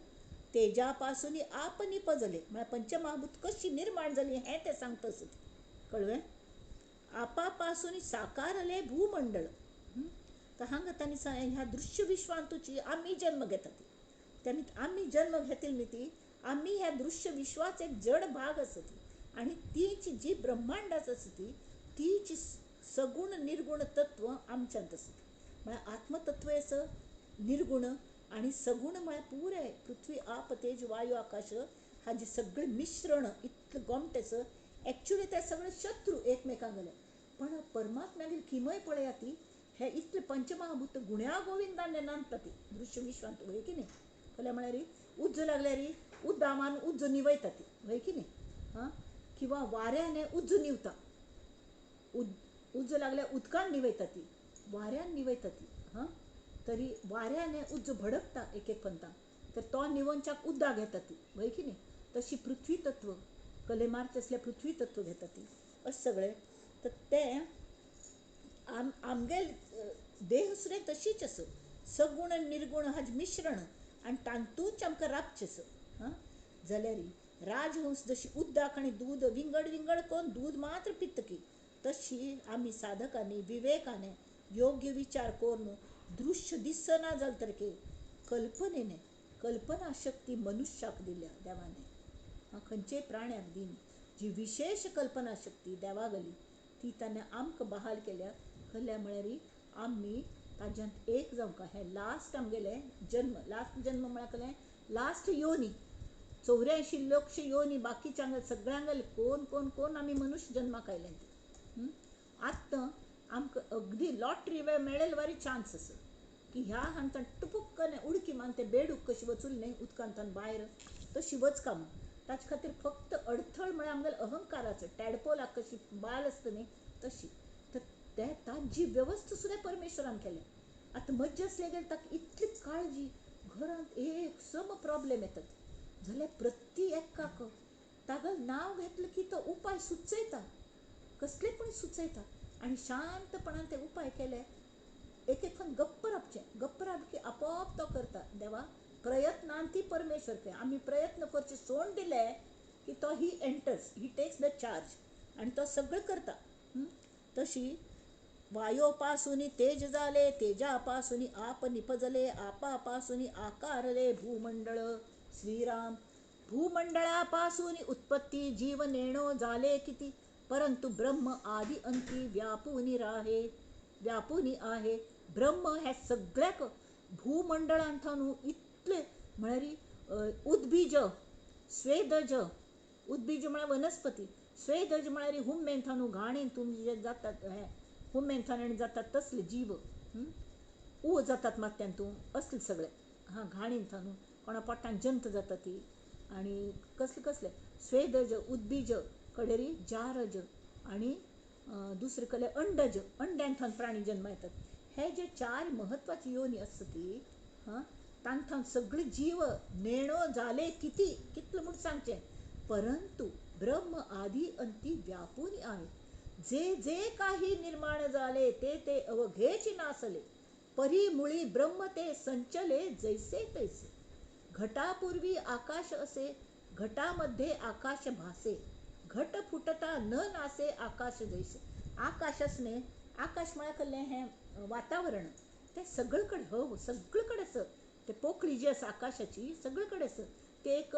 तेजा पासून आप निपजले. म्हळ्यार पंचमहाभूत कशी निर्माण जाली हें तें सांगता आसता, कळ्ळें. आपापासून साकारले भूमंडळ. तर हांगा तांणी ह्या दृश्य विश्वांतूची आमी जन्म घेतात, त्यांनी आमी जन्म घेतील न्ही ती आमी ह्या दृश्य विश्वाच एक जड भाग आसा ती आनी तीच जी ब्रह्मांडाच आसा ती तीच सगुण निर्गुण तत्व आमच्यांत आसा. म्हळ्यार आत्मतत्व आसा निर्गुण आनी सगुण म्हळ्यार पुराय पृथ्वी आप तेज वायू आकाश हाजें सगळें मिश्रण इतलें गोमटें आसा. एक्चुली ते सगळे शत्रू एकमेकांक जाले पण परमात्म्यागेर किमय पळया ती हे इतले पंचमहाभूत गुण्या गोविंदान नांदता ती दृश्य विश्वांत, वय की न्ही. कल्या म्हळ्यार उज्ज लागल्यार उद्दामान उज्ज निवयता ती, वय की न्ही, हां, किंवा वाऱ्याने उज्ज निवता, उज्ज लागल्यार उदकान निवयता ती, वाऱ्यान निवयता ती, हां, तरी वाऱ्याने उज्ज भडकता एक एक पंता तर तो निवनच्याक उद्दा घेता ती, वय की न्ही. तशी पृथ्वी तत्व कले मारचे असले पृथ्वी तत्व घेता ती, अशें सगळें. तर ते आमगेल देह सुद्दां तशीच आसा, सगुण आनी निर्गुण हाजें मिश्रण आनी तातूंच आमकां राबचें आसा. हां, जाल्यार राजहंस जशी उदक आनी दूद विंगड विंगड करून दूद मात्र पितकी, तशी आमी साधकांनी विवेकाने योग्य विचार करून दृश्य दिसना जालें तरीकय कल्पनेने, कल्पना शक्ती मनुष्याक दिल्या देवाने, खंयचेय प्राण्याक दिना, जी विशेश कल्पना शक्ती देवा गेली ती ताणें आमकां बहाल केल्या. कहल्या म्हळ्यार आमी ताज्यांत एक जावंक. हें लास्ट आमगेलें जन्म, लास्ट जन्म म्हळ्यार कहलें लास्ट योनी, 84 लक्ष योनी बाकीच्यांगेल सगळ्यांगेल कोण कोण कोण आमी मनुष्य जन्माक आयले ते. आतां आमकां अगदी लॉटरी मेळेल वारी चान्स आसा की ह्या हांतान टुपूक्कने उडकी मारून ते बेडूक कशी वचून न्ही उदकांतान भायर तशी वचका म्हूण. ताचे खातीर फक्त अडथळ म्हळ्यार आमगेल्या अहंकाराचो, टॅडपोलाक कशी बाल आसता न्ही तशी, तर ते ताजी वेवस्था सुद्दां परमेश्वरान केल्या. आतां मज्जा आसले गेल्यार ताका इतली काळजी, घरांत एक सम प्रॉब्लेम येतात जाल्यार प्रति एकाक तागेलें नांव घेतलें की तो उपाय सुचयता, कसले पण सुचयता आनी शांतपणान ते उपाय केले. एक एक गप्प राबचें, गप्प राब की आपोआप तो करता. देवा प्रयत्नान ती परमेश्वर खंय आमी प्रयत्न करचे सोड दिले की तो he enters, he takes the charge आनी तो सगळें करता. तशी वायोपासून तेज जाले, तेजापासून आप निपजले, आपापासून आकारले भूमंडळ. श्रीराम भूमंडळापासून उत्पत्ती जीव नेणो जाले किती, परंतु ब्रह्म आदी अंती व्यापूनी राहे, व्यापूनी आहे. ब्रह्म हे सगळ्याक भूमंडळांत न्हू इतले म्हळ्यार उद्बीज, स्वेदज, उद्बीज म्हळ्यार वनस्पती, स्वेदज म्हळ्यार हुम्मेंथान न्हू घाणेन तुमी जे जातात हे हुम्मेंथान आनी जातात तसले जीव ऊ जातात मात्यान तूं असले सगळे, हां घाणीन न्हू कोणा पोटान जंत जाता ती आनी कसले कसले स्वेदज, उद्बीज कडेरी जारज आनी दुसरे कडे अंडज, अंड्यांथान प्राणी जन्म येतात. हे जे चार म्हत्वाची योनी आसता ती, हां, तांथान सगळे जीव नेणो जाले किती कितले म्हूण सांगचें, परंतु ब्रह्म आदी अंती व्यापून आहे. जे जे काही निर्माण जाले ते ते अवघेच नासले, परिमुळी ब्रह्म ते संचले जैसे तैसे. घटापूर्वी आकाश असे, घटामध्ये आकाश भासे, घट फुटता न नासे आकाश जैसे. आकाश असणे, आकाश म्हळ्यार कसलें हें वातावरण, तें सगळे कडेन हो सगळे कडेन आसा. ते पोकळी जी आसा आकाशाची सगळे कडेन आसा. ते एक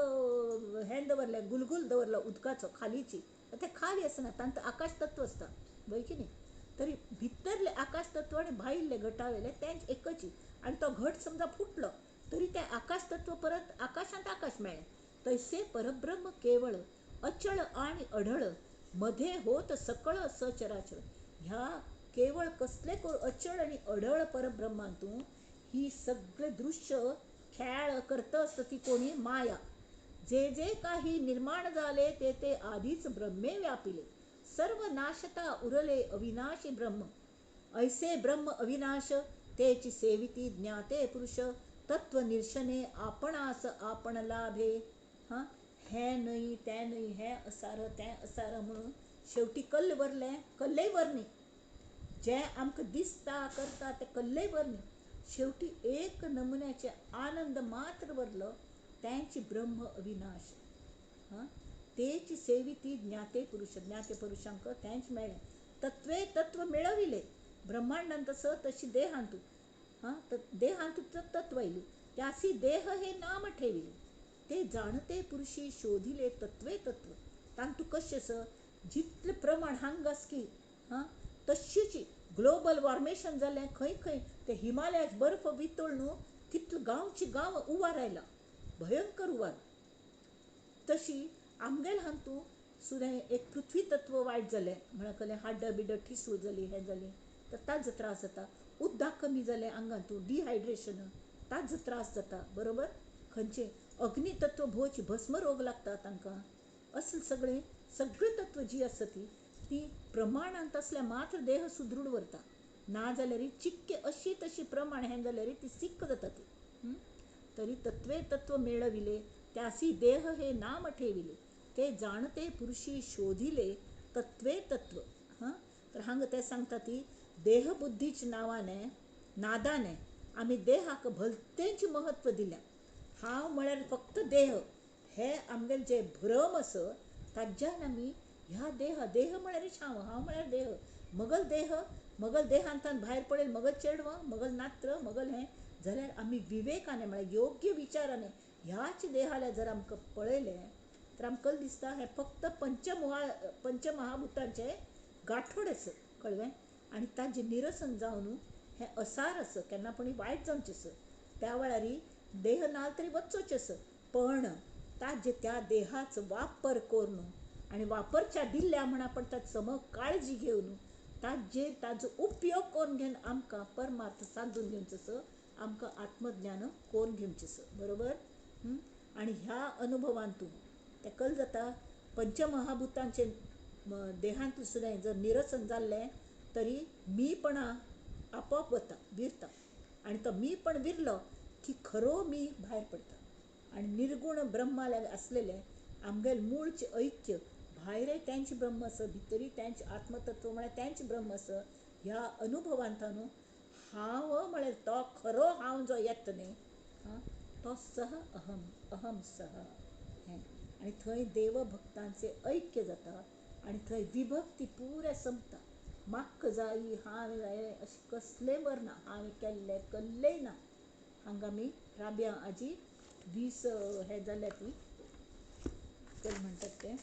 हें दवरलें, गुलगुल दवरलो उदकाचो खालीची, ते खाली आसना, तांकां आकाश तत्व आसता वय की न्ही. तरी भितरलें आकाश तत्व आनी भायले घटावेलें तेंच एकच, आनी तो घट समजा फुटलो तरी तें आकाश तत्व परत आकाशांत आकाश मेळ्ळें. तैसे परब्रह्म केवळ अचळ आणि अढळ, मध्ये होत सकळ सचराचर. ह्या केवळ कसले अचळ आणि अढळ परब्रह्मांतून ही सगळे दृश्य खेळ करत असतं ती कोणी माया. जे जे काही निर्माण झाले ते ते आधीच ब्रह्मे व्यापिले, सर्व नाशता उरले अविनाशी ब्रह्म. ऐसे ब्रह्म अविनाश तेची सेविती ज्ञाते पुरुष, तत्व निर्शने आपणास आपण लाभे. हां, हें न्हय तें न्हय, हें असार तें असार म्हणून शेवटी कल्ल वरलें, कल्लय वर न्ही, जें आमकां दिसता करता तें कल्लय वर न्ही, शेवटी एक नमुन्याचे आनंद मात्र वरलो, तेंच ब्रह्म अविनाश. हां, तेच सेविती ज्ञाते पुरुष, ज्ञाते पुरुषांक तेंच मेळ्ळें. तत्वे तत्व मेळविले ब्रह्मांडांत तसं तशी देहांतू, हां, तर देहांतू तत्व आयली, त्यासी देह हे नाम ठेविले. ते जाणते पुरुषी शोधिले तत्वे तत्व. तांतू कशें आसा जितलें प्रमाण हांगा आसा की, हां, तशीच ग्लोबल वॉर्मेशन जालें खंय खंय, ते हिमालयाक बर्फ वितळ न्हू तितलो गांवची गांव उवार आयला, भयंकर उवार. तशी आमगेल हातूंत सुद्दां एक पृथ्वी तत्व वायट जालें म्हळ्यार कसलें हाड्डां बिड्डां ठिसूळ जाली, हें जालें तर ताजो त्रास जाता. उदक कमी जालें आंगांतू, डिहायड्रेशन, ताजो त्रास जाता, बरोबर. खंयचें अग्नितत्व भोवची भस्म रोग लागता तांकां. असले सगळें सगळें तत्व जी आसा ती ती प्रमाणांत आसल्यार मात्र देह सुदृढ उरता, ना जाल्यार चिक्के अशी तशी प्रमाण हें जाल्यार ती सिक्क जाता ती. तरी तत्वे तत्व मेळविले त्यासी देह हे नाम ठेविले, ते जाणते पुरुषी शोधिले तत्वे तत्व. हां, तर हांगा ते सांगता ती देहबुद्धीच्या नांवाने नादाने आमी देहाक भलतेंच महत्व दिलें. हांव म्हळ्यार फक्त देह हे आमगेले जे भ्रम आसा ताज्यान आमी ह्या देह देह म्हळ्यारच हांव, हांव म्हळ्यार देह, मगल देह, मगल देहांतान भायर पडेल मगल चेडवां, मगल नात्र, मगल हें जाल्यार आमी विवेकाने म्हळ्यार योग्य विचाराने ह्याच देहाला जर आमकां पळयलें तर आमकां दिसता हें फक्त पंचमहाभूतांचें गांठोड आसा, कळ्ळें? आनी ताजें निरसन जावन हें असार आसा, केन्ना पणी वायट जावचें आसा. त्या वेळार देह ना तरी वचचोच आसा, पण ताजे त्या देहाचो वापर करून आनी वापरच्या दिल्ल्या म्हण आपण ताची सम काळजी घेवन ताजेर ताजो उपयोग करून घेवन आमकां परमार्थ सादून घेवचो आसा, आमकां आत्मज्ञान करून घेवचें आसा, बरोबर? आनी ह्या अनुभवांतून तें कल जाता पंचमहाभूतांचे देहांत सुद्दां जर निरसन जाल्लें तरी मीपणा आपोआप वता, विरता. आनी तो मीपण विरलो की खरो मी भायर पडटा आनी निर्गुण ब्रह्माला आसलेलें आमगेलें मूळचें ऐक्य भायरय तेंच ब्रह्म आसा, भितरूय तेंच आत्मतत्व म्हळ्यार तेंच ब्रह्म आसा. ह्या अनुभवांत न्हू हांव म्हळ्यार तो खरो हांव जो येता न्ही तो सह अहम, अहम सह हें. आनी थंय देवभक्तांचें ऐक्य जाता आनी थंय विभक्ती पुराय संपता. म्हाका जाय हांवें जाय अशें कसलें बर ना, हांवें केल्लें कल्लें ना. हांगा आमी राब्या आजी 20 हे जाल्या ती तें म्हणटात ते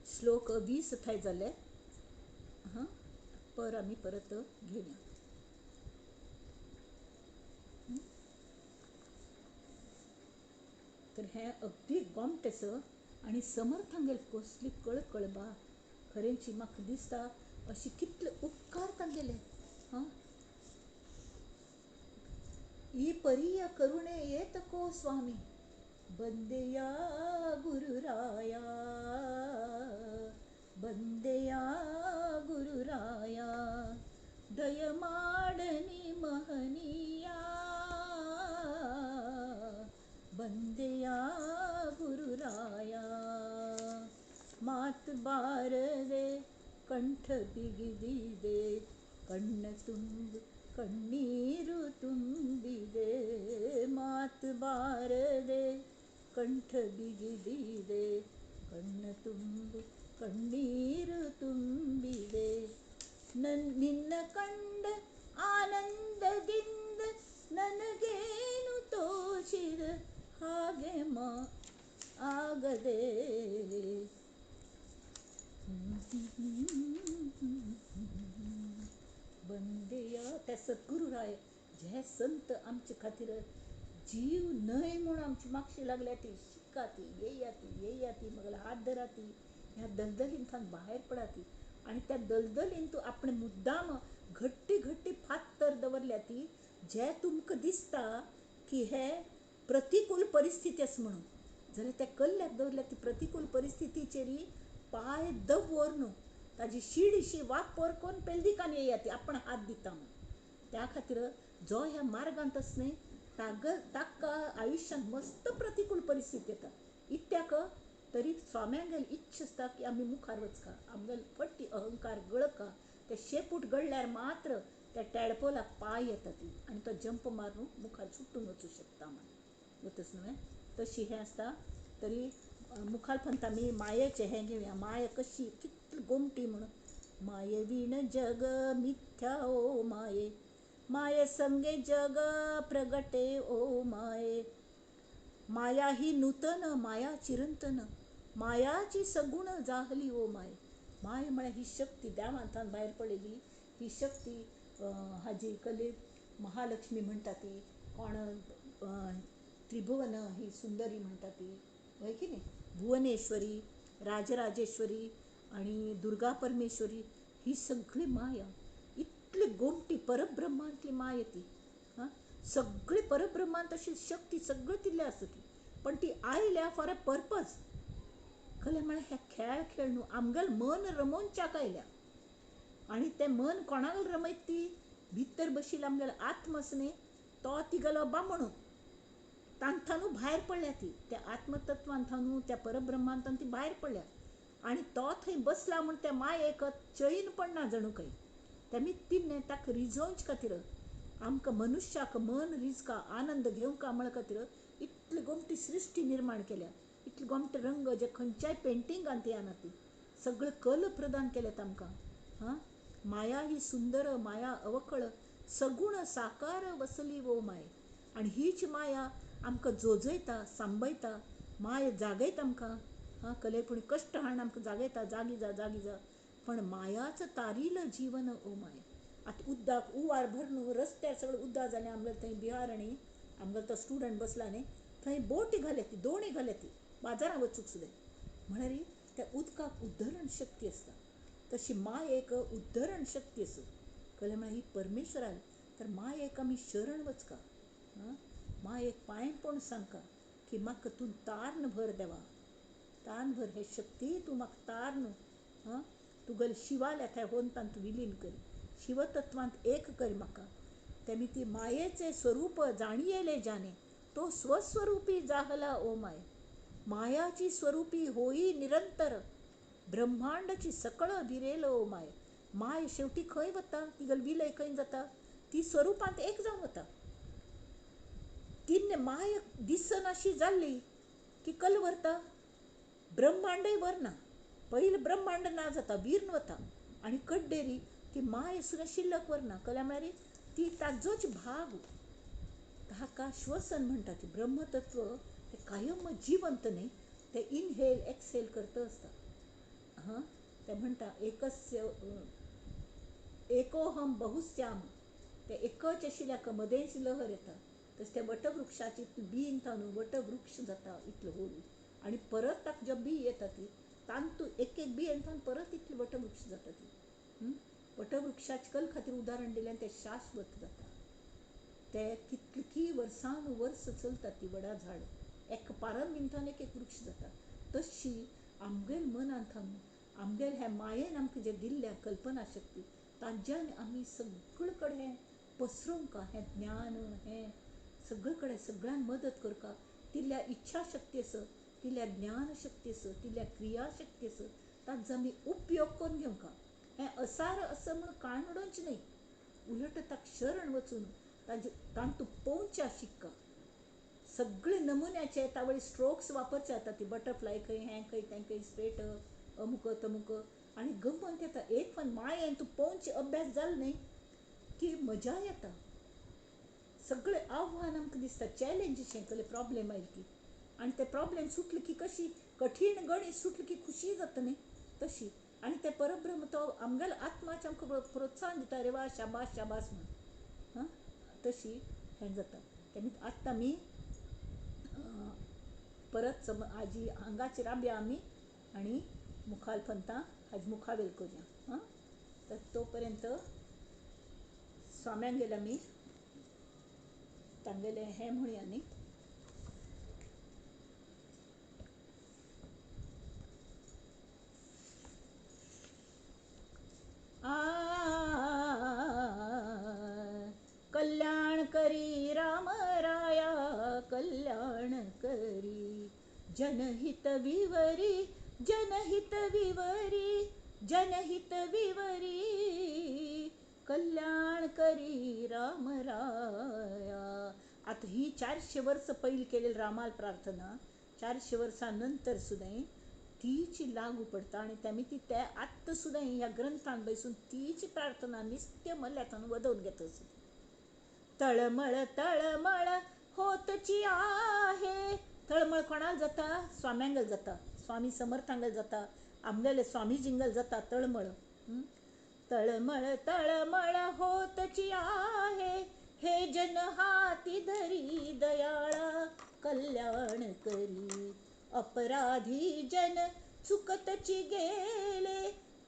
श्लोक 20 थंय जाले. हां, पर आमी परत घेवया. तर हें अगदी गोमटें आसा आनी समर्थांगेर कसली कळकळ बा, खरेंची म्हाका दिसता अशे कितले उपकार तांगेले. हां, ई परिय करुणे येत को स्वामी बंदेया गुरुराया, बंदेया गुरुराया, दयमाडनी महनिया, बंदेया गुरुराया. मात बारदे कंठ बिगिदिदे, कಣ್ಣ ತುಂಬ ಕಣ್ಣೀರು ತುಂಬಿದೆ, ಮಾತು ಬಾರದೆ ಕಂಠ ಬಿಗಿದಿದೆ, ಕಣ್ಣ ತುಂಬು ಕಣ್ಣೀರು ತುಂಬಿದೆ. ನಿನ್ನ ಕಂಡ ಆನಂದದಿಂದ ನನಗೇನು ತೋಚಿದ ಹಾಗೆ ಮಾ ಆಗದೆ. बंदेया त्या सद्गुरुराय जे संत आमचे खातीर जीव न्हय म्हूण आमची मागशी लागल्या ती शिका ती येया ती येया ती मगेले हात धरा ती ह्या दलदलींतल्यान भायर पडा ती. आनी त्या दलदलीन तूं आपणें मुद्दाम घट्टी घट्टी फातर दवरल्या ती जे तुमकां दिसता की हे प्रतिकूल परिस्थिती आसा म्हणून, जाल्यार त्या कल्ल्याक दवरल्या ती प्रतिकूल परिस्थितीचेर पांय दवर न्हू, ताजी शीड वापर करून पेलदिकान येया ती आपण हात दिता म्हणून. त्या खातीर जो ह्या मार्गांत आसा न्ही ताका आयुश्यांत मस्त प्रतिकूल परिस्थिती येता. इत्याक तरी स्वाम्यांगेल इच्छा आसता की आमी मुखार वचका, आमगेल फटी अहंकार गळका, ते शेपूट गळल्यार मात्र त्या टॅडपोलाक पांय येता ती आनी तो जंप मारून मुखार सुटून वचूं शकता म्हण वतच न्हय. तशी हें आसता. तरी मुखार पंत आमी मायेचें हें घेवया. माया कशी कितली गोमटी म्हणून, माये वीण जग मिथ्या ओ माये, माये संगे जग प्रगटे ओ माये, माया ही नूतन माया चिरंतन, मायाची सगुण जाहली ओ माये. माय म्हळ्यार ही शक्ती देवांतान भायर पडलेली ही शक्ती, हाजी कले महालक्ष्मी म्हणटा ती, कोण त्रिभुवन ही सुंदरी म्हणटा ती, हय की न्ही, भुवनेश्वरी, राजराजेश्वरी आनी दुर्गा परमेश्वरी, ही सगळी माया इतली गोमटी परब्रह्मांतली माया ती. हां, सगळी परब्रह्मांत अशी शक्ती सगळी तिल्ली आसा ती, पण ती आयल्या फॉर अ पर्पज. कलें म्हळ्यार हे खेळ खेळ न्हू, आमगेलें मन रमोवच्याक आयल्या. आनी तें मन कोणाक रमयता ती भितर बशिल्लो आमगेलो आत्म आसा न्ही तो तिगेलो बामणो, तांथानू भायर पडल्या ती, त्या आत्मतत्वांथानू त्या परब्रह्मांतान ती भायर पडल्या. आनी तो थंय बसला म्हूण त्या मायेक चैन पडना जणू काही. तेमी तिन्ने ताका रिजोवचे खातीर, आमकां मनुष्याक मन रिजका आनंद घेवंका म्हळ खातीर इतली गोमटी सृश्टी निर्माण केल्या. इतले गोमटे रंग जे खंयच्याय पेंटिंगान ती येना, ती सगळे कल प्रदान केल्यात आमकां. हां, माया ही सुंदर, माया अवकळ, सगुण साकार वसली वो माय. आनी हीच माया आमकां जोजयता, सांबयता, माय जागयता आमकां. हां, कले पूण कश्ट हाडून आमकां जागयता, जागी जा जागी जा. पण मायाच तारील जीवन ओ my. आतां उदक उवार भरून रस्त्यार सगळें उदक जालें. आमगेले थंय बिहार आनी आमगेलो तो स्टुडंट बसला न्ही, थंय बोटी घाल्या ती, दोणी घाल्या ती बाजारां वचूंक सुद्दां. म्हळ्यार त्या उदकाक उद्धरण शक्ती आसता, तशी मायेक उद्धरण शक्ती आसा. कळ्ळें? म्हळ्यार ही परमेश्वरान तर मायेक आमी शरण वचका. हां, मायेक पांय पडून सांगका की म्हाका तूं तार्न भर देवा, तार्न भर हे शक्ती तूं म्हाका तार्न. हां, तुगेले शिवाल्या थंय होंतान तूं विलीन कर, शिवतत्वांत एक कर म्हाका. तेमी ती मायेचें स्वरूप जाणयेले जाने तो स्वस्वरूपी जाहला ओ my. मायाची स्वरूपी होई निरंतर ब्रह्मांडाची सकळ भिरेल ओ my. My शेवटी खंय वता, तिगेलो विलय खंय जाता, ती स्वरुपांत एक जावन वता. तिन्ने माय दिसनाशी जाल्ली की कल व्हरता, ब्रह्मांडय व्हरना. पयलीं ब्रह्मांड ना जाता, वीर्ण वता आनी कड्डेरी ती माय सुद्दां शिल्लक व्हरना. कळ्ळें? म्हळ्यार ती ताजोच भाग. ताका श्वसन म्हणटा. ती ब्रह्मतत्व ते कायम जिवंत न्ही, ते इनहेल एक्सहेल करता आसता. हां, ते म्हणटा एकस्य एकोहम बहुस्याम. ते एकच आशिल्ल्याक मदेंच लहर येता. तशें त्या वटवृक्षाची बीन ताणून वटवृक्ष जाता इतलो व्हड, आनी परत ताका ज्यो बी येता ती तांतू एक एक बी येता परत इतली वटवृक्ष जाता ती. वटवृक्षाचे कल खातीर उदाहरण दिलें, तें शाश्वत जाता. ते कितलीं वर्सान वर्स चलता ती वडा झाड, एक पारंबिंतान एक एक वृक्ष जाता. तशी आमगेल मनांत थावन आमगेल ह्या मायेन आमकां जें दिल्ल्या कल्पना शक्ती ताज्यान आमी सगळे कडेन हें पसरोवंक, हें ज्ञान हें सगळे कडेन सगळ्यांक मदत करपाक तिल्या इच्छा शक्ती आसा, तिल्या ज्ञान शक्ती आसा, तिल्या क्रियाशक्ती आसा, ताजो आमी उपयोग करून घेवंक. हें असार आसा म्हूण काण उडोवचें न्हय, उलट ताका शरण वचून ताजे तांतू पोवच्या शिक्का. सगळे नमुन्याचे तावळी स्ट्रोक्स वापरचे आतां ती बटरफ्लाय खंय, हें खंय, तें खंय, स्ट्रेट अमुक तमुक आनी गमत येता. एक पण मायेन तूं पोवचे अभ्यास जालो न्ही की मजा येता. सगळे आव्हान आमकां दिसता, चॅलेंज अशें प्रॉब्लेम आयले की, आनी ते प्रॉब्लेम सुटले की कशी कठीण गणीत सुटले की खुशी जाता न्ही तशी. आनी ते परब्रह्म तो आमगेल्या आत्माचें आमकां प्रोत्साहन दिता, अरे वा शाबास शाबास म्हूण. हां, तशी हें जाता. तेमी आत्तां आमी परत आजी हांगाच राबया आमी आनी मुखाल पंता आज मुखावेल करुया. हां, तर तो पर्यंत स्वाम्यांगेर आमी तांगेलें हें म्हणया न्ही. कल्याण करी राम राया कल्याण करी, जनहित विवरी जनहित विवरी जनहित विवरी, कल्याण करी राम राया. आतां ही 400 वर्स पयलीं केलेली रामाल प्रार्थना 400 वर्सां नंतर सुद्दां तीच लागू पडटा. आनी तेमी ती ते आत्तां सुद्दां ह्या ग्रंथान बसून तीच प्रार्थना नित्य मल्ल्याथान वदोवन घेता. तळमळ तळमळ होतची आहे. तळमळ कोणाक जाता? स्वाम्यांगेल जाता, स्वामी समर्थांगेल जाता, आमगेले स्वामीजींगेल जाता तळमळ. तळमळ तळमळ होतची आहे, हे जन हाती धरी दयाळा कल्याण करी. अपराधी जन चुकतची गेले,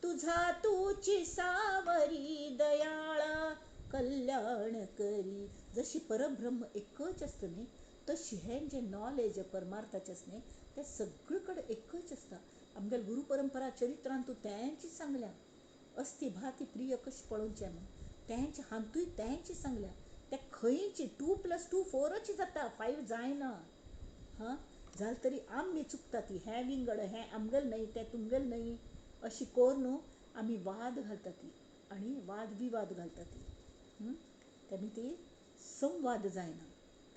तुझा तुची सावरी दयाळा कल्याण करी. जशी परब्रह्म एकच आसता न्ही, तशी हें जें नॉलेज परमार्थाचें आसता न्ही तें सगळे कडेन एकच आसता. आमगेले गुरू परंपरा चरित्रांत तूं तेंच सांगल्या, अस्थी भाती प्रिय कशें पळोवचें म्हूण तेंच हातूंय तेंच सांगल्या. तें खंयची 2 + 2 4 जाता, 5 जायना. हां, जालें तरी आमी चुकता ती हें विंगड, हें आमगेलें न्हय, तें तुमगेलें न्हय अशी करून आमी वाद घालता ती आनी वाद विवाद घालता ती. तेन्ना ती संवाद जायना.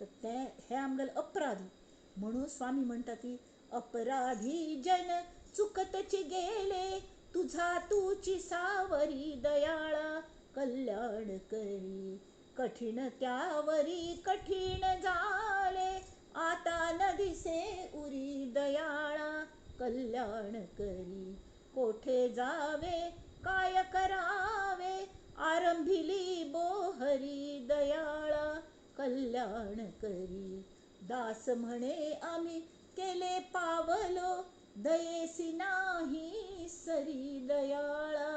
तर ते हे आमगेले अपराध म्हणून स्वामी म्हणटा ती अपराधी जन चुकतची गेले तुझा तुची सावरी दयाळा कल्याण करी. कठीण त्यावरी कठीण झाले आता न दिसे उरी दयाळा कल्याण करी. कोठे जावे काय करावे आरंभिली बोहरी दयाळा कल्याण करी. दास म्हणे आम्ही केले पावलो दयेसी नाही सरी दयाळा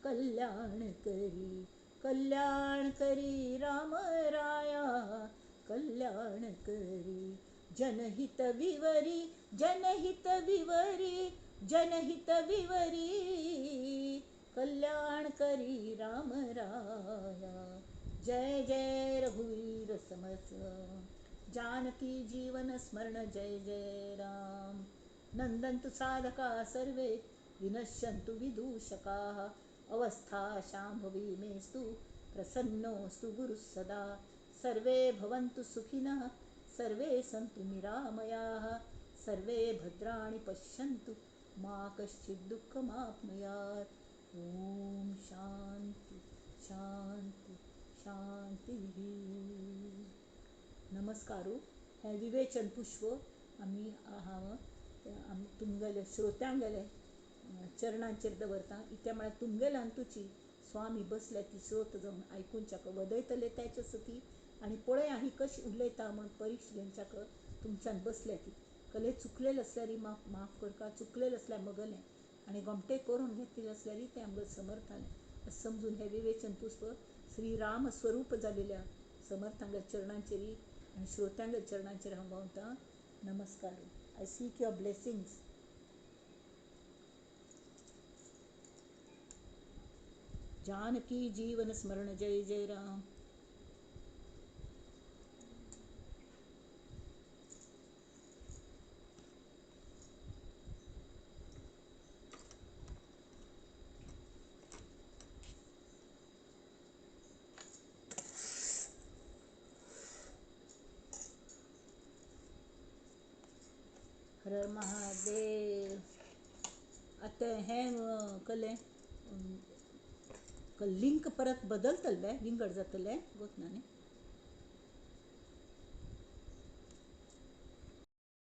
कल्याण करी. कल्याण करी राम राया कल्याण करी. जनहित विवरी जनहित विवरी जनहित विवरी कल्याण करी राम राया. जय जय रघुवीर समर्थ. जानकी जीवन स्मरण जय जय राम. नंदन्तु साधका सर्वे विनश्यन्तु विदूषकाः. अवस्था शाम्भवी मेस्तु प्रसन्नोऽस्तु गुरुः सदा. सर्वे भवन्तु सुखिनः सर्वे सन्तु निरामयाः. सर्वे भद्राणि पश्यन्तु मा कश्चित् दुःखमाप्नुयात्. ॐ शांती शांती शांती. नमस्कारू. हें विवेचन पुष्प आमी आहा तुमगेले श्रोत्यांगेले चरणांचेर दवरता. इत्या म्हळ्यार तुमगेले अंतुची स्वामी बसल्या ती श्रोत जावन आयकुंच्याक वदयतले त्याच्या सती आनी पळया ही कशी उलयता म्हूण परीक्ष घेवच्याक तुमच्यान बसल्या ती. कले चुकलेले आसल्यार माफ करका, चुकलेले आसल्यार मगलें आनी गोमटे करून घेतलेले आसल्यार तें आमकां समर्थालें समजून हें विवेचन पुष्प श्री राम स्वरूप जालेल्या समर्थांगल्या चरणांचेर आनी श्रोत्यांगल्या चरणांचेर हांव व्हांवतां. नमस्कार. I seek your blessings. Janaki जीवन स्मरण जय जय राम. हर हर महादेव. आतां हें कलें लिंक परत बदलतलें, विंगड जातलें गोत ना न्ही.